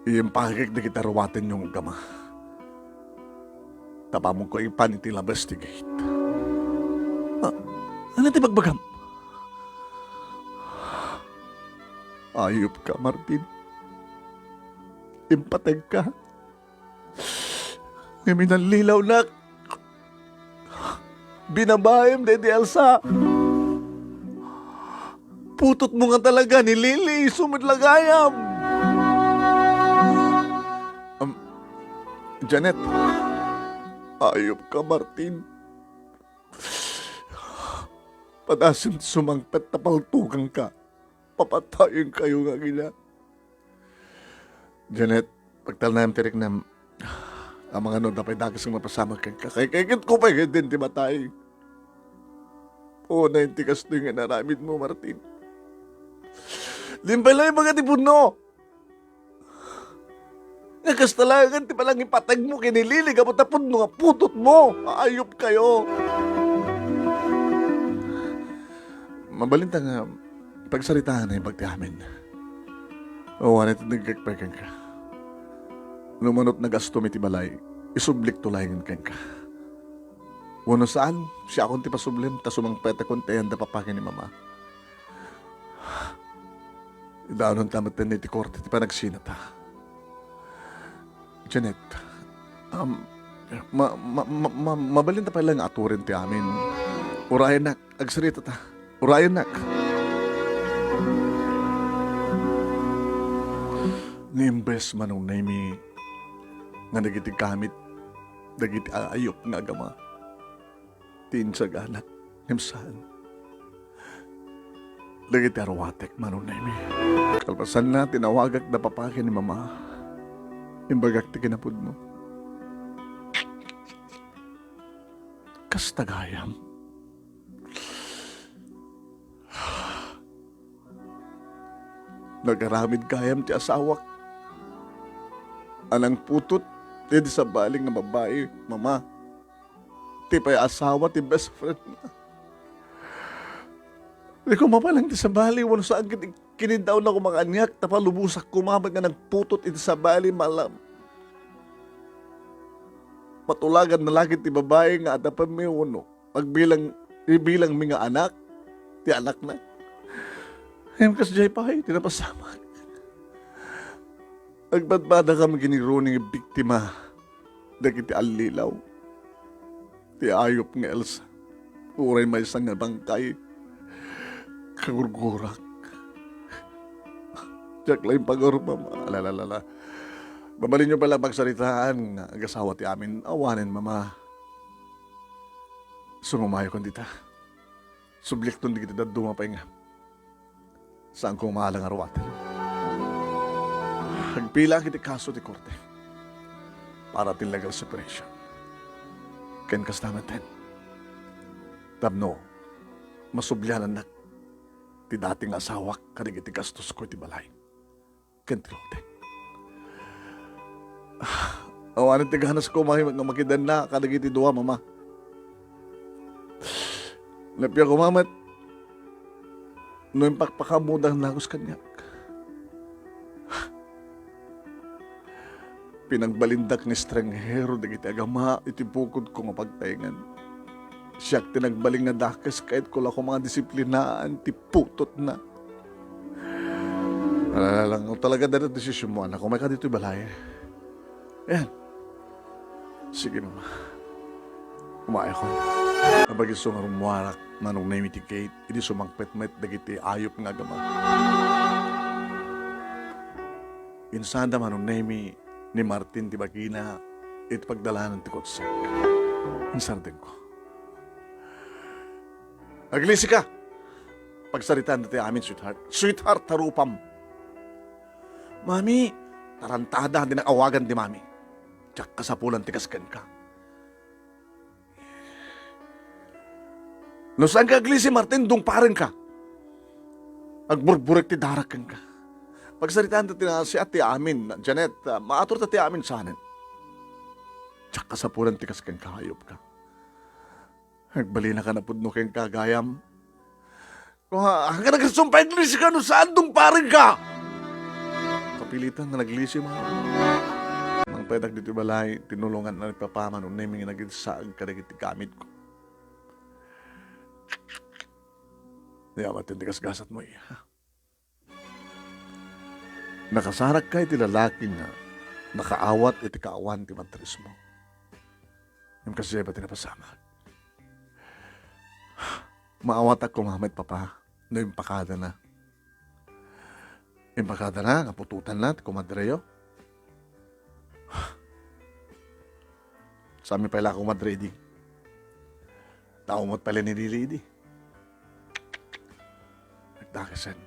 Impakek dagiti ruatenyo nga agama. Tapno ko ipan iti labas ti gate. Ah, ania ti ibagbagam? Ayupka, Martin. Impategka. Ngem inallilawnak. Binabaem daydi Elsa. Putotmo nga talaga ni Lily, isu met la gayam. Um, Janet, ayupka, Martin. Padasem ti sumangpet ta paltuganka. Papatayenkayo nga agina. Janet, pagtalnaem ti riknam. Amangan no adda pay dakes nga mapasamak kenka. Kay, kay ket ko pay ket din ti matay. Unay ti kastoy nga inaramidmo, Martin. Dinak pay la ibaga ti pudno. Nga kasta laengen ti panangipategmo ken ni Lily gapu ta pudno nga putotmo. Ayupkayo. Mabalinta nga pagsaritaen ti naimbag ti amin. Awan iti nagkekpay kenka. No mano ti nagastom iti balay, isublikto laengen kenka. Wenno saan, siakon ti pasublem ta sumangpetakon ti ayan da papa ken ni mama. Idanon ta met iti korte ti panagsinata. Janet, um, ma-, ma-, ma-, ma-, mabalin ta pay laeng nga aturen ti amin. Urayennak, agsarita ta. Urayennak. Nga imbes, Manong Nemy, nga nagiti gamit dagiti aayup nga agama ti insaganak, ngem saan dagiti aruatek, Manong Nemi. Kalpasanna, tinawagak da papa ken ni mama. Imbagak ti kinapudno. Kasta gayam. Nagaramid gayam ti asawak a nangputot iti sabali nga babai, mama. Ti pay asawa ti best friend na. Di ko mapalang ti sabali, wano saan ket kiniddaw na ko makaniak, ta palubosak ko mamet nga nagputot iti sabali, malam. Matulagan na lagi ti babai nga adapenmi, wano agbilang, ibilangmi nga anak ti anakna. Ngem kasdiay pay ti napasamak. Agbadbadakam ken ni Ronnie nga biktima dagiti allilaw ti ayup nga Elsa. Uray maysa nga bangkay, kagurgurak. Diak la impagarupam. Alalalala. Mabalinyo pay la pagsaritaan nga agasawa ti amin. Awanen, mama. Sumamayokon dita. Sublikton dagiti dadduma pay nga saanko nga maalang a ruaten. Agpilak iti kaso ti korte para ti legal separation. Ken kasta metten, tapno masublianannak ti dati nga asawak kadagiti gastosko iti balay ken ti lote. Awanen ti ganasko nga makidanna kadagiti dua, mama. Nappiak koma met no impakpakaammoda nga nagus kaniak. Pinagbalindak nga estranghero dagiti agama iti bukodko nga pagtaengan. Siak ti nagbalin nga dakes, kayatko la koma nga disiplinaan ti putotna. Ala, lang, talaga dayta ti desisionmo, anak. Umayka ditoy balay. Ayan. Sige, mama. Umayakon. Apay, isu nga rummuarak, Manong Nemi, ti gate, idi sumangpet met dagiti ayup nga agama. Insada, Manong Nemi, ni Martin ti bagina iti pagdalanan ti kotsek. Insardengko. Aglisika! Pagsaritaan ti amin, sweetheart. Sweetheart, tarupam. Mami, tarantada, dinak awagan ti mami. Diak kasapulan ti kas kenka. No saanka aglisi, Martin, dungparenka. Agburburek ti darak kenka. Pagsaritaan ta ti nasiat ti amin, Janet, ah, maaturta ti amin sanen. Diak kasapulan ti kas kenka, ayupka. Agbalinaka napudno kenka, gayam. Kua, hanggang nagsumpay, aglisika no saan dungparenka. Kapilitan nga naglisi man. Mangpay dagiti balay, tinulongan na ni Papa Manong Nemi nga nagidsaag kadagiti gamitko. Yamat ti gasgasatmo, iya. Nakasarakka iti lalaki nga nakaawat iti kaawan ti matrismo. Ngem kasdiay pay ti napasamak. Maawatak koma met, Papa, no impakadana. Impakadana nga putotanna ti komadreyo. Saanmi pay la a komadre idi. Tao met pay la ni Lili idi. Nagdakesen.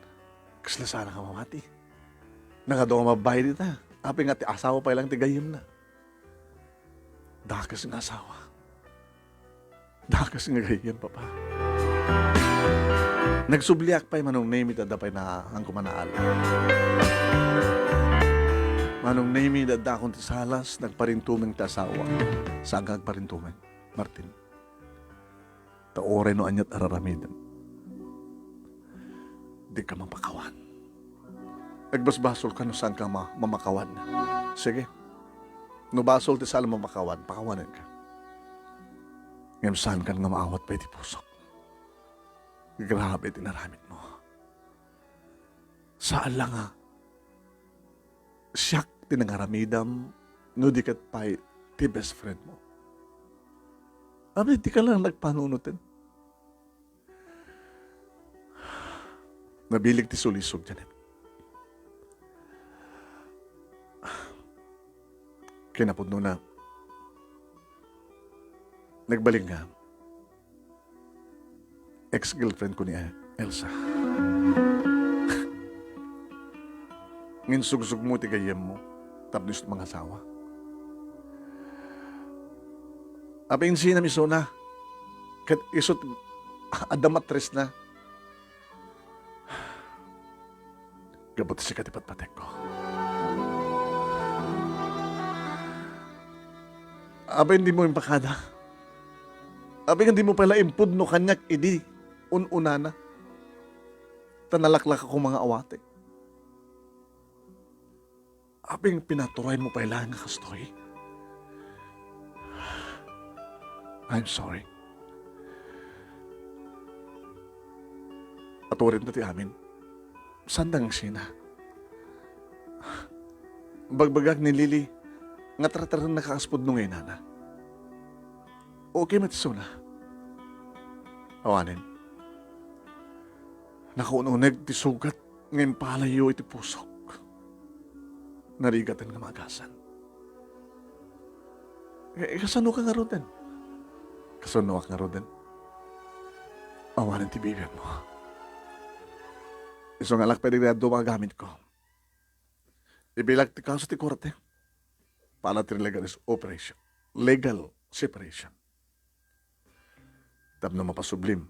Kasla saan a mamati. Nagadu nga mabay dita. Apay nga ti asawa pay lang ti gayyemna. Dakes nga asawa. Dakes nga gayyem, Papa. Nagsubliak pay, Manong Nemi, ta adda pay na, ang kumanaal. Manong Nemi, adda akon ti salas, nagparintumeng ti asawa. Saan nga agparintumeng, Martin? Ta uray no aniat a raramidem, dika mapakawan. Agbasbasolka no saanka ma-, mamakawan. Sige. No basol ti saan a mamakawan, pakawanenka. Ngem saankan nga maawat pay ti pusok. Grabe ti naramidmo. Saan la nga siak ti nangaramidam no di ket pay ti best friend mo. Apay, dika lang nagpanunoten. Nabileg ti sulisog, Janet. Kinapudnona, Nagbalin nga, ex-girlfriend ko ni Elsa. Ngin sugsugmo ti gayyemmo tapno isu ti mangasawa. Apay, insinam isuna, ket isut' adda matresna. Gapu ta sika ti patpatekko. Apay, dimo impakada? Apay, dimo pay la impudno kaniak idi un-unana? Ta nalaklakakon nga awatek. Apay, pinaturaymo pay laeng nga kastoy? I'm sorry. Aturedna ti amin. Saan dang sina? Bagbagak ni Lily nga tartarennaka kas pudno nga inana. Okay met isuna. Awanen. Nakaun-uneg ti sugat nga impalayyo iti pusok. Narigaten nga maagasan. Eh, kasano ka ngaruden? Kasanoak ngaruden? Awanen ti bibiagmo. Isu nga alak pay dagiti adu nga agamitko. Ibilak ti kaso ti korte. Para ti legal is-, operation. Legal separation. Tapno mapasublim.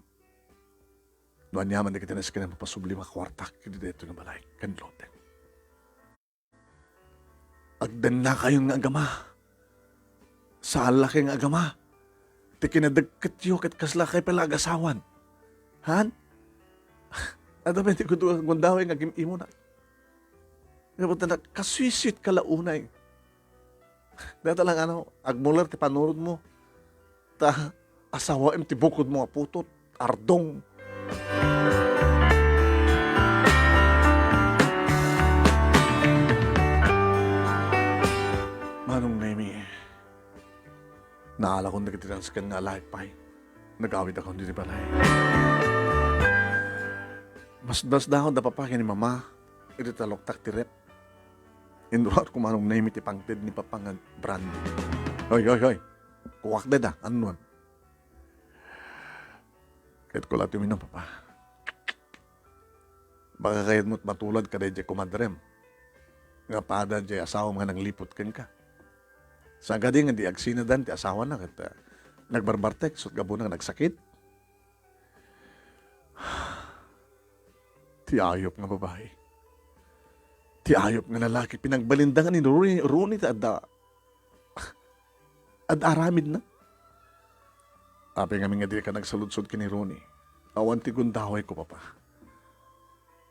No aniaman dagiti nasken a mapasublim a kuartak iti daytoy nga balay ken lote. Agdennakayon nga agama. Saalakay nga agama. Ti kinadagketyo ket kaslakay pay la agasawan. Han? Adda pay ti gudu-, gundaway nga agim-imunak. Nga punta na, kaswiswit ka la unay. Data lang, ano, agmuler ti panurodmo. Ta, asawaem ti bukodmo a putot, ardong. Manong Nemi, naalakon dagiti nasken nga allied pay. Nagawidakon ditoy balay. Masdasdakon da papa ken ni mama iti taluktak ti ref. Inruarko, Manong Nemi, ti pangted ni papa nga brandy. Hoy, hoy, hoy. Kuwak dayta, annon. Ket kula ti uminom, papa. Baka kayatmo matulad kadaydiay komadrem nga pada diay asawam nga nangliput kenka. Sagadi nga di agsinadan ti asawana ket, ah, nagbarbartek, ket gapuna nga nagsakit. Ti ayup nga babai. Ti ayup nga lalaki, pinagbalinda nga ni Rooney, Rooney ta adda, adda aramidna. Apay ngamin nga dika nagsaludsod ken ni Rooney? Awan ti gundawayko, papa.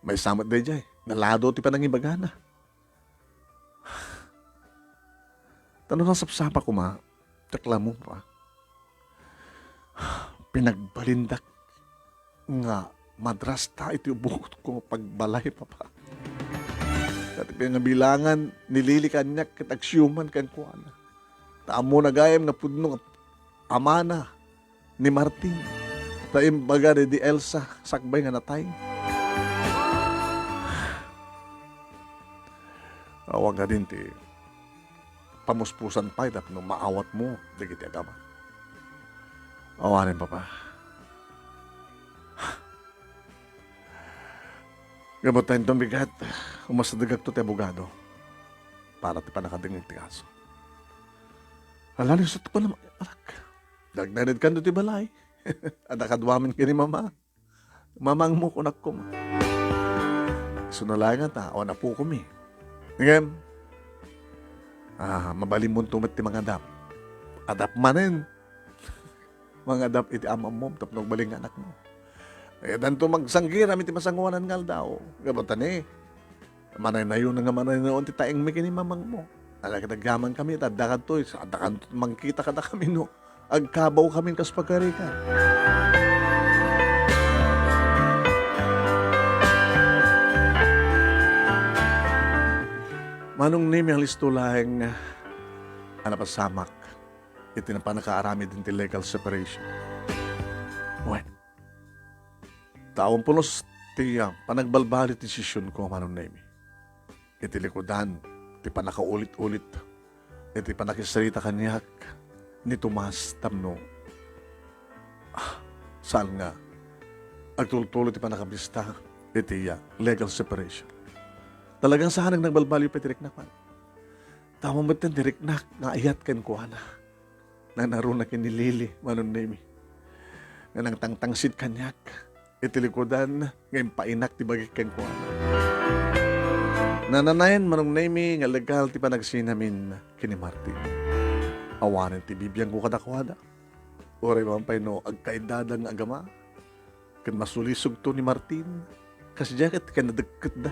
Maysa met daydiay, nalado ti panangibagana. Ta no nasapsapa koma, ti reklamo, papa. Pinagbalindak nga madrasta iti ubukotko nga pagbalay, papa. Ket ti pinabilangan ni Lily kaniak ket agsiuman kenkuana. Ta ammona gayam nga pudno nga amana ni Martin. Ta imbaga daydi Elsa sakbay nga natay. Awan ngarud ti pamuspusan pay tapno maawatmo dagiti agama. Awanen, papa. Gapu ta inton bigat, umasidegakto ti abogado para ti pannakadengngeg ti kaso. Ala, ni, isut' ko na, anak. Nagnaedkanto ti balay. Adda kaduamin ken ni mama. Mamangmo, kunak koma. Isu na laeng ta, awan apokomi. Ngem, ah, mabalinmonto met ti mangadap. Adap manen. Mangadap iti am-ammom tapno agbalin nga anakmo. Kayatdanto magsanggiram iti masangoanan nga aldaw. Gapu ta ni, manaynayon nga manaynayon ti taengmi ken ni mamangmo. Ala, ket agyamankami, ta adda kadtoy, sa adda kadto mangkita kadakami no agkabawkamin kas pagarigan. Manong Nemi, alisto laeng a napasamak iti pannakaaramid iti legal separation. Wen, ta awan pulos ti, ah, panagbalbaliw ti desisionko, Manong Nemi. Iti likudan ti pannakaulit-ulit iti pannakisarita kaniak ni Tomas tapno Saan nga agtultuloy ti pannakabista iti, ah, legal separation. Talagang saan nga nagbalbaliw pay ti riknak man. Tama met ti riknak nga ayat kenkuana. Nanaruna ken ni Lily, Manong Nemy, nga nangtangtangsit kaniak iti likudan nga impainak ti bagik kenkuana. Nananayon, Manong Nemy, nga legal ti panagsinamin ken ni Martin. Awanen ti bibiangko kadakuada. Uray man pay no agkaidada nga agama ken masulisogto ni Martin, kasdiay ket kinadekdekda.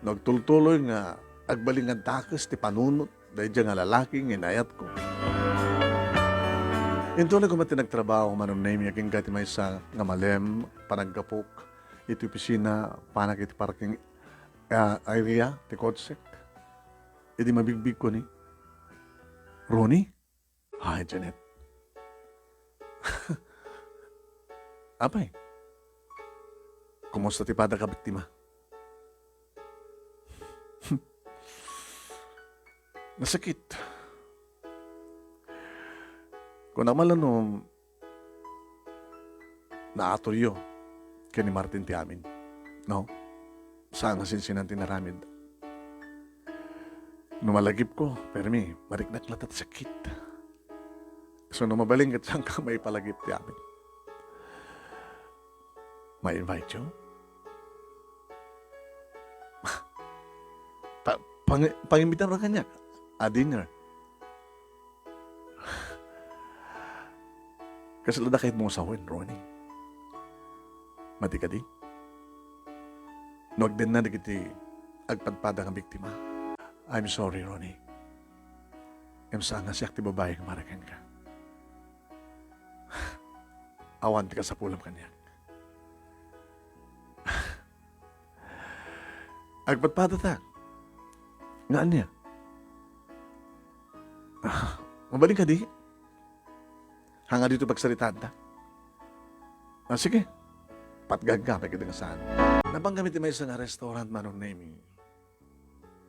No agtultuloy nga agbalin nga dakes ti panunot daydiay nga lalaki nga inayatko. Intoy koma ti nagtrabaho, Manong Nemy, agingga ti maysa nga malem panaggapok iti opisina panak iti parking, ah, area ti kotsek. Idi mabigbigko ni Ronnie. Hi, Janet. Apay, kumusta ti padak a biktima? Nasakit. Kunak man la no naatoyo ken ni Martin ti amin, no? Saan nga sinsinan ti inaramid. No malagipko, permi, mariknak latta ti sakit. So, no mabalin ket saanka maipalagip ti amin. Ma-invite you? Pa-, pang-, pangimbitarka kaniak a dinner. Kasla da kayatmo nga sawen, Ronnie? Madi kadi? No agdenna dagiti agpadpada nga biktima? I'm sorry, Ronnie. Ngem saan nga siak ti babai nga para kenka. Awan ti kasapulam kaniak. Agpadpadata. Nga ania? Ah, mabalin kadi? Haan nga ditoy pagsaritaanta. Ah, sige. Patgangka, pay kadi nga saan. Napan kami ti maysa nga restaurant, Manong Nemy.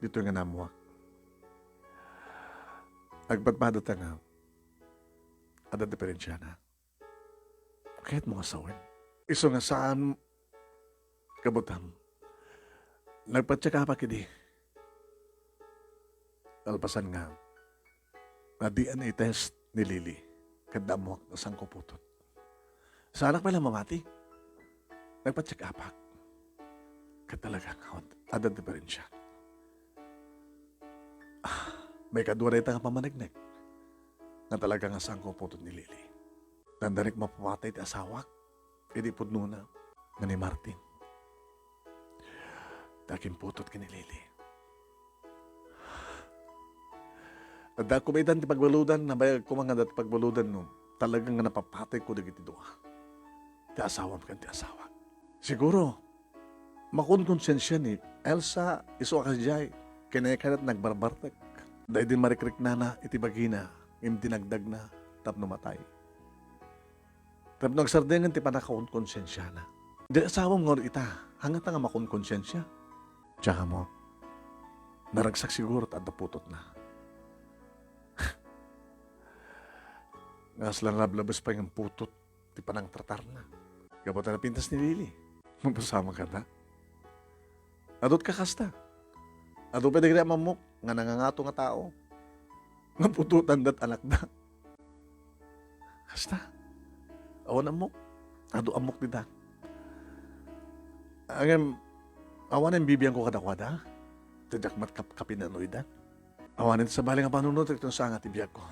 Ditoy nga naammoak. Agpadpadata nga adda diferensiana. Kayatmo nga sawen? Isu nga saan, kabutam. Nagpa-check-upak idi. Kalpasan nga, na-D N A test ni Lily, ket naammoak nga saanko putot. Saanak pay la mamati. Nagpa-check-upak. Ket talaga nga adda diferensia. Ah, maikadua dayta nga pammaneknek nga talaga nga saanko putot ni Lily. Dandanik mapapatay ti asawak idi pudnona nga ni Martin. Ta akinputot ken ni Lily. Adda koma itan ti pagbaludan, nabayag koma nga adda ti pagbaludan no talaga nga napapatayko dagiti dua. Ti asawam ken ti asawak. Siguro, makonkonsiensia ni Elsa isu a kasdiay, ken aya kayat nagbarbartek. Daydi marikriknana iti bagina, ngem dinagdagna tapno matay. Tapno agsardengen ti pannakakonkonsiensiana. Di asawam ngarud ita, haan ngata nga makonkonsiensia? Diak ammo. Naragsak siguro ta adda putotna. Nga saan la nalablabes pay nga putot ti panangtratarna. Gapu ta napintas ni Lily. Mapasamak kata. Adu ti kakasta. Adu pay dagiti ammammok nga nangangato nga tao nga putotandat anakda. Kasta. Awan ammok. Adu ammok dita. Ngem, awanen bibiangko kadakuada. Ta diak met kap-, kapinanoyda. Awanen ti sabali nga panunot, dagitoy saan nga ti biagko.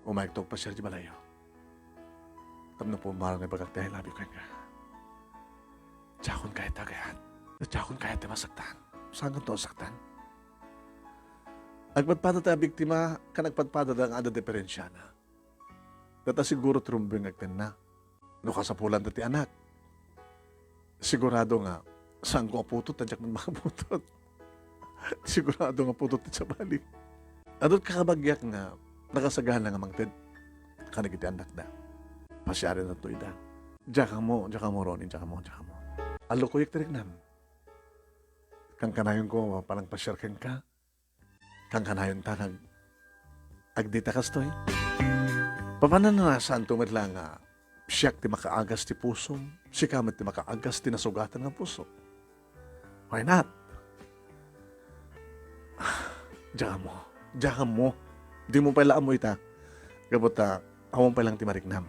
Umayekto agpasiar idiay balayyo. Tapno pumaran nga ibagak ti I love you kenka. Diakon kayat ti agayat. Diakon kayat ti masaktan. Saankanto a saktan? Agpadpadata a biktima, ken agpadpadata nga adda diferensiana. Dayta siguro ti rumbeng nga agtenna. No kasapulanta ti anak, sigurado nga saanko a putot ta diak met makaputot. Sigurado nga putot ti sabali. Adu ti kakabagiak nga nakasagana nga mangted kadagiti annakda. Pasiarenanto ida. Diak ammo, diak ammo, Ronnie, diak ammo, diak ammo. Allukoyek ti riknam. Kankanayonko a panangpasiar kenka. Kankanayonta nga ag-, agdate a kastoy. Papanananasanto met la nga siak ti makaagas ti pusom, sika met ti makaagas ti nasugatan nga puso. Why not? Diak ammo. Diak ammo. Dimo pay la ammo ita. Gapu ta, awan pay lang ti mariknam.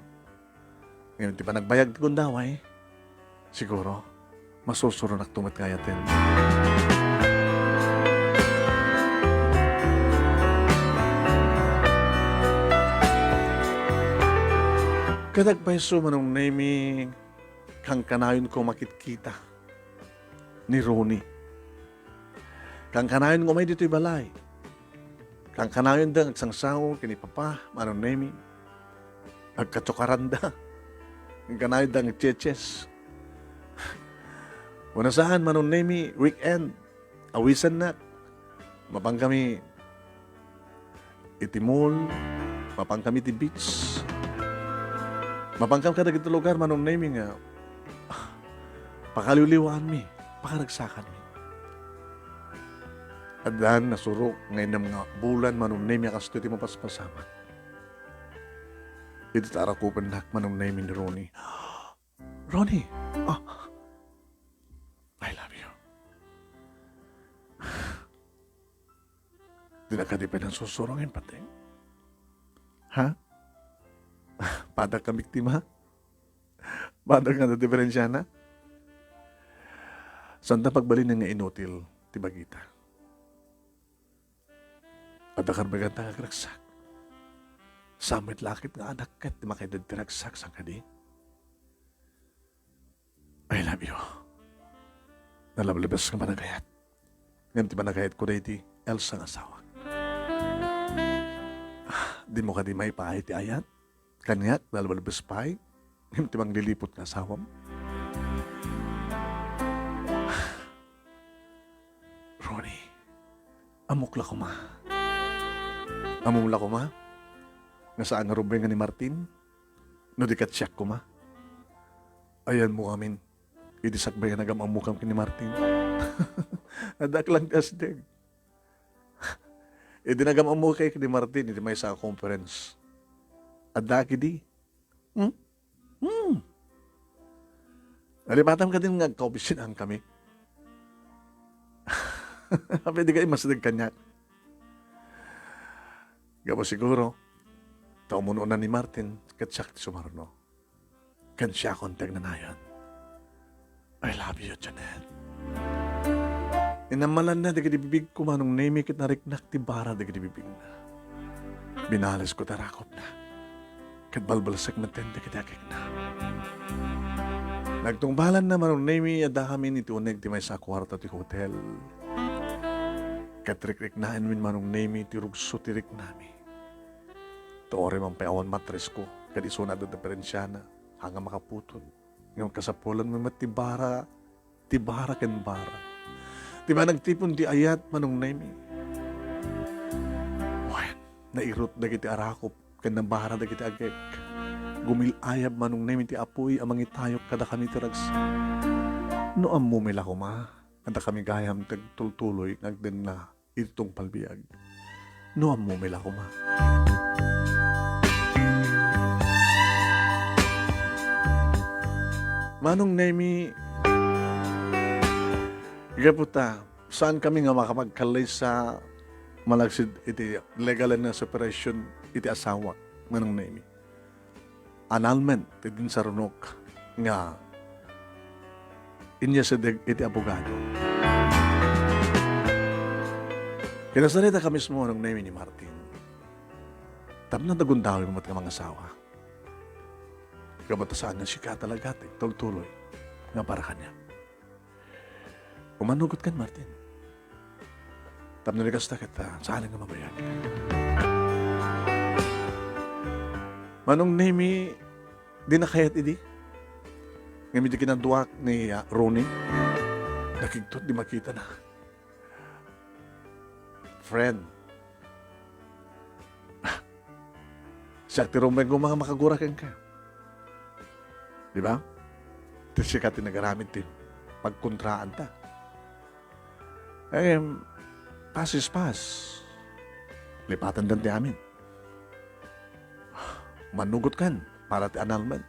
Ngem ti panagbayag ti gundaway, siguro, masusuronakto met nga ayaten. Ket agpayso, Manong Nemy, kankanayonko makitkita ni Ronnie. Kankanayonko umay ditoy balay. Kankanayonda nga agsangsango ken ni Papa, Manong Nemy. Agkatsukaranda. Kankanayonda nga agtsetses. Wenno saan, Manong Nemy, weekend, awisannak. Mapankami iti mall, mapankami iti beach. Mapankami kadagiti lugar, Manong Nemy, nga, ah, pakaliwliwaanmi, pakaragsakanmi. Addan nasurok nga innem nga bulan, Manong Nemy, a kastoy ti mapaspasamak. Iti ta arakupennak, Manong Nemy, ni Ronnie. Ronnie! Ah! I love you. Dina kadi pay nagsusuro nga impateng? Ha? Padak ka biktima? Padak nga diferensiana? Saan ta pagbalinen nga inutil ti bagita? Adda karbaganta nga agragsak. Saan met la ket nga anak ket ti makaidad ti ragsak, saan kadi? I love you. Nalablabes nga panagayat. Ngem ti panagayatko daydi Elsa nga asawak. Ah, dimo kadi maipaay ti ayat? Kaniak, nalablabes pay. Ngem ti mangliliput nga asawam. Ronnie, ammok la koma. Ammom la koma? Nga saan nga rumbeng nga ni Martin? No di ket siak koma? Ayanmo ngamin. Idi sakbay nga nagam-ammokam ken ni Martin. Addak lang ti asdeg. Idi nagam-ammok ken ni Martin, iti maysa a conference. Adda kadi? Hmm? Hmm. Nalipatam kadin nga agkaopisinankami. Apay di ka imasdeg kaniak? Gapu siguro, ta umunoan ni Martin, ket siak ti sumarno. Ken siakon ti agnanayon. I love you, Janet. Inammalanna dagiti bibigko, Manong Nemy, ket nariknak ti bara dagiti bibigna. Binalesko ti arakupna, ket balbalsek metten dagiti agekna. Nagtungbalanna, Manong Nemy, addakamin iti uneg ti maysa a kuarto ti hotel. Ket rikriknaenmin, Manong Nemy, ti rugso ti riknami. Tuoray man pay awan matresko, ket isuna adda diferensiana, haan nga makaputot. Ngem kasapulanmi met ti bara, ti bara ken bara. Ti panagtipon ti ayat, Manong Nemy. Wen, nairut dagiti arakup ken nabara dagiti agek. Gumil-ayab, Manong Nemy, ti apuy a mangitayok kadakami ti ragsak. No ammomi la koma, adda kami gayam ti agtultuloy nga agdenna iti tungpal biag. No ammomi la koma. Manong Nemy, gapu ta, saan kami nga makapagkallaysa malaksid iti legal na separation iti asawak, Manong Nemy. Annulment ti dinsarunok nga inyasideg iti abogado. Kinasaritak mismo, Manong Nemy, ni Martin. Tapno nagundaway met nga mangasawa. Gapu ta saan nga sika talaga ti agtultuloy nga para kaniak. Umanugot kan Martin. Tapno di kasta ket, ah, saan nga mabayag. Manong Nemy, di nakayat idi. Ngem idi kinaduak ni, ah, Ronnie, nakigtot di makitana. Friend, siak ti rumbeng nga makagura kenka. Di ba? Ti sika ti nagaramid ti pagkontraanta. Em, past is past. Lipatan dan ti amin. Manugotkan para ti annulment.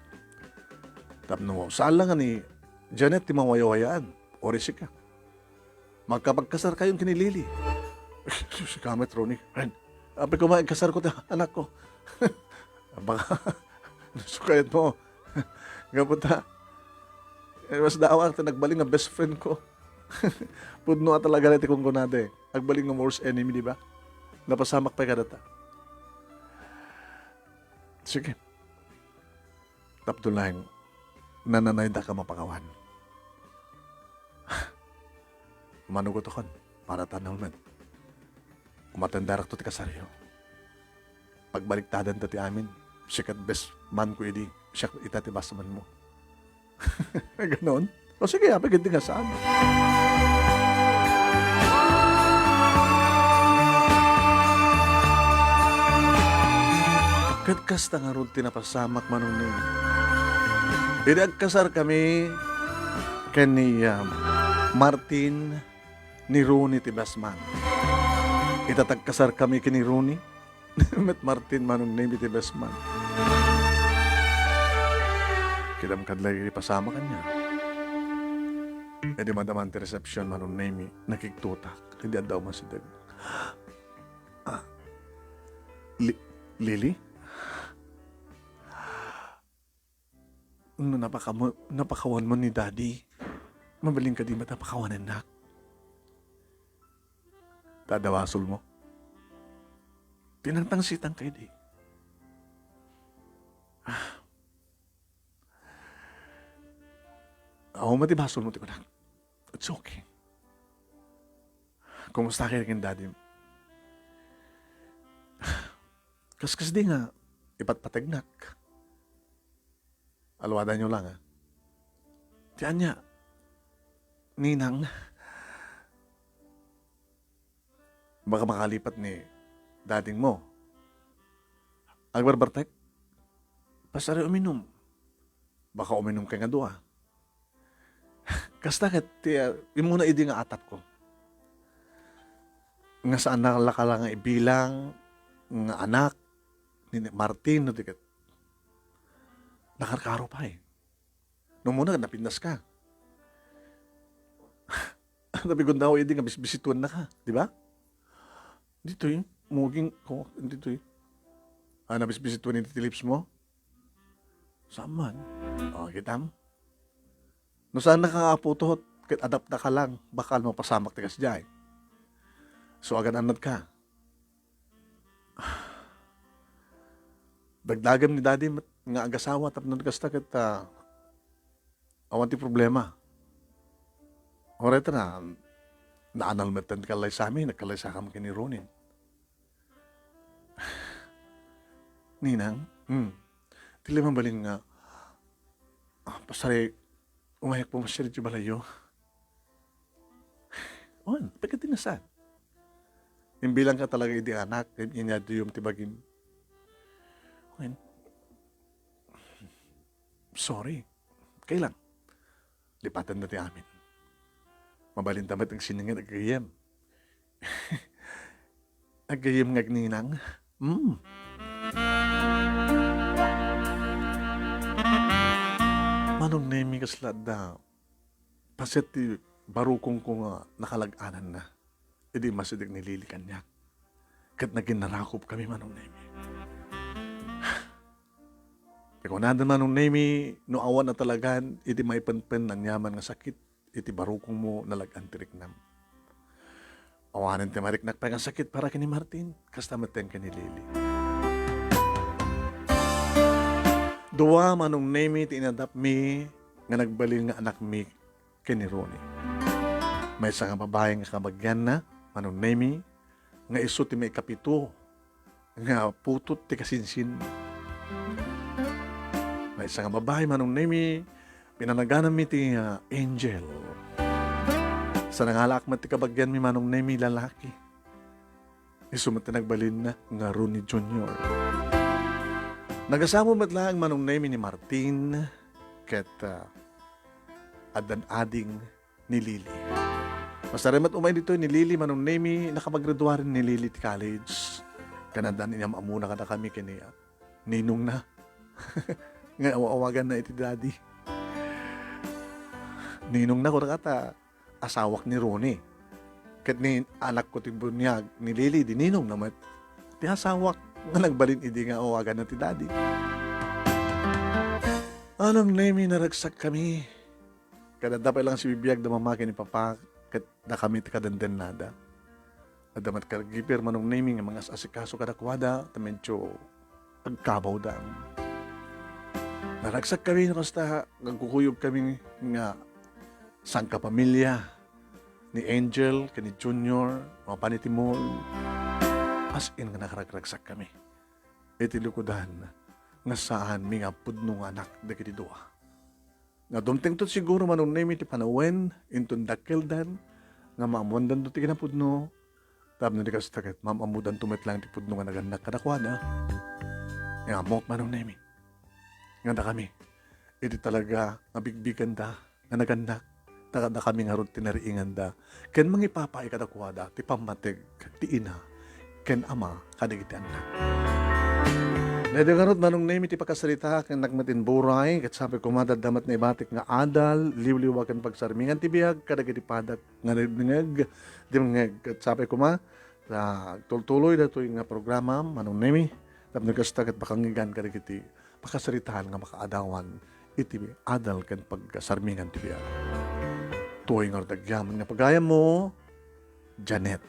Tapno saan la nga ni Janet ti mawayawayaan, uray sika. Makapagkasarkayon ken ni Lily. Sika met, Ronnie. Ren, apay koma, ikasarko ti anakko. Baka, no, sukayatmo. Gapu ta, eh, mas daaw ti nagbalin nga best friend ko. Pudno a talaga ti kunkunada eh. Agbalin nga worst enemy, di ba? Napasamak pay kadata. Sige. Tapno laeng, nananaydaka mapakawan. Manugotkan para ti annulment. Umatendarakto ti kasaryo. Pagbaliktadan ta ti amin, sika ti best man ko idi, siak ita ti best man mo. Ganon? O sige, apay ket di nga saan. Ket kasta ngarud ti napasamak, Manong Nemi. Idi agkasarkami ken ni, um, Martin, ni Ronnie ti best man. Ita agkasarkami ken ni Ronnie, met Martin, Manong Nemi, ti best man. Kidam kadlay iti pasamak kaniak. Idi madama ti resepsion, Manong Nemi, nakigtotak. Idi adda umasideg. Ah, Li-, Lily? No napakamo-, napakawanmo ni Daddy, mabalin kadi met a pakawanennak? Ta adda basolmo? Pinangtangsitanka idi. Ah. Awan met ti basolmo ti kunak. It's okay. Kumusta kay ken Daddy? Kaskasdi nga ipatpategnak. Aluadanyo lang, ah. Ti ania, Ninang, baka makalipat ni dadingmo. Agbarbartek, pasari uminum. Baka uminumkay nga dua. Kasta ket ti, ah, immuna idi nga atapko. Nga saan na la ka la nga ibilang nga anak ni Martin no di ket nakarkaro pay. No umuna, napintas ka. Nabigundaw idi nga bisbisituan na ka, di ba? Ditoy, muging ko, ditoy. Ah, nabisbisituan iti lips mo? Saan man? O, kitam? No saan na ka nga aputot, ket adapta ka lang, bakal mapasamak ti kasdiay. So, agan-annad ka. Dagdagem ni Daddy met nga agasawa tapno kasta ket, ah, awan ti problema. Uray ta na, naanal met ti kallaysami, nagkallaysakam ken ni Ronin. Ninang, hmm, ti mabalin nga, ah, pasari, umayak po masyari ti balayo. Wen, pagkatinasan. Imbilang ka talaga idi anak, inyadiyom ti bagim. Wen, sorry. Kailang, lipatan na ti amin. Mabalin ta met agsiningan, aggayyem. Aggayyem nga agninang. Mm. Manong Nemi, kasla adda paset ti barukongko nga nakalag-ananna idi masideg ni Lily kaniak. Ket naginnarakopkami, Manong Nemi. Ti kunada, Manong Nemi, no awan a talagan iti maipenpen aniaman nga sakit iti barukongmo, nalag-an ti riknam. Awanen ti mariknak pay nga sakit para ken ni Martin, kasta met ken ni Lily. Dua, Manong Nemi, ti inadapmi nga nagbalin nga anakmi ken ni Ronnie. Maysa nga babai nga kabagianna, Manong Nemi, nga isu ti maikapito nga putot ti kasinsin. Maysa nga babai, Manong Nemi, pinanagananmi ti, ah, Angel. Sa nangalaak met ti kabagianmi, Manong Nemi, lalaki. Isu met ti nagbalinna nga Ronnie Junior. Nagasapo met laeng, Manong Nemi, ni Martin ket, ah, addan ading ni Lily. Masaramat umay ditoy ni Lily, Manong Nemi, nakapaggraduaren ni Lily ti college. Ken addan inyam-amuna kadakami ken ni, ah, ninongna. nga aw-awaganna iti daddy. Ninongna, kunana, ta asawak ni Ronnie. Ket ni anakko ti buniag ni Lily, idi ninongna met ti asawak nga nagbalin idi nga awaganna ti daddy. Manong Nemy, naragsakkami. Ket adda pay lang sibibiag da mama ken ni papa, ket dakami ti kadendennada. Adda met caregiver, Manong Nemy, nga mangas-asikaso kadakuada, ta medyo agkabawda. Naragsakkami no kasta, nagkukuyogkami nga sangkapamilya ni Angel ken ni Junior, mapan iti mall. As in nga nakaragsakkami. Iti lukodan nga saanmi nga pudno nga anak dagiti dua. Nga dumtengto siguro, Manong Nemy, ti panawen inton dakkeldan nga maammoandanto ti kinapudno, tapno di kasta ket maam-ammodanto met lang ti pudno nga nagannak kadakuada. Nga ammok, Manong Nemy, nga dakami, iti talaga nga bigbiganda nga nagannak, ta dakami ngarud ti nariinganda ken mangipapaay kadakuada ti pammateg ti ina ken ama kadagiti annak. Daytoy ngarud, Manong Nemy, ti pakasaritaak ken nagmatin buray, ket sapay koma, adda met naibatik nga adal, liwliwa ken pagsarmingan ti biag kadagiti padak nga nagdengngeg, dimngeg. Ket sapay koma, ta agtultuloy daytoy nga programa, Manong Nemy, tapno kasta ket pakangngegan kadagiti pakasaritaan nga makaadawan iti adal ken pagsarmingan ti biag. Tuoy ngarud agyaman nga pagayammo, Janet.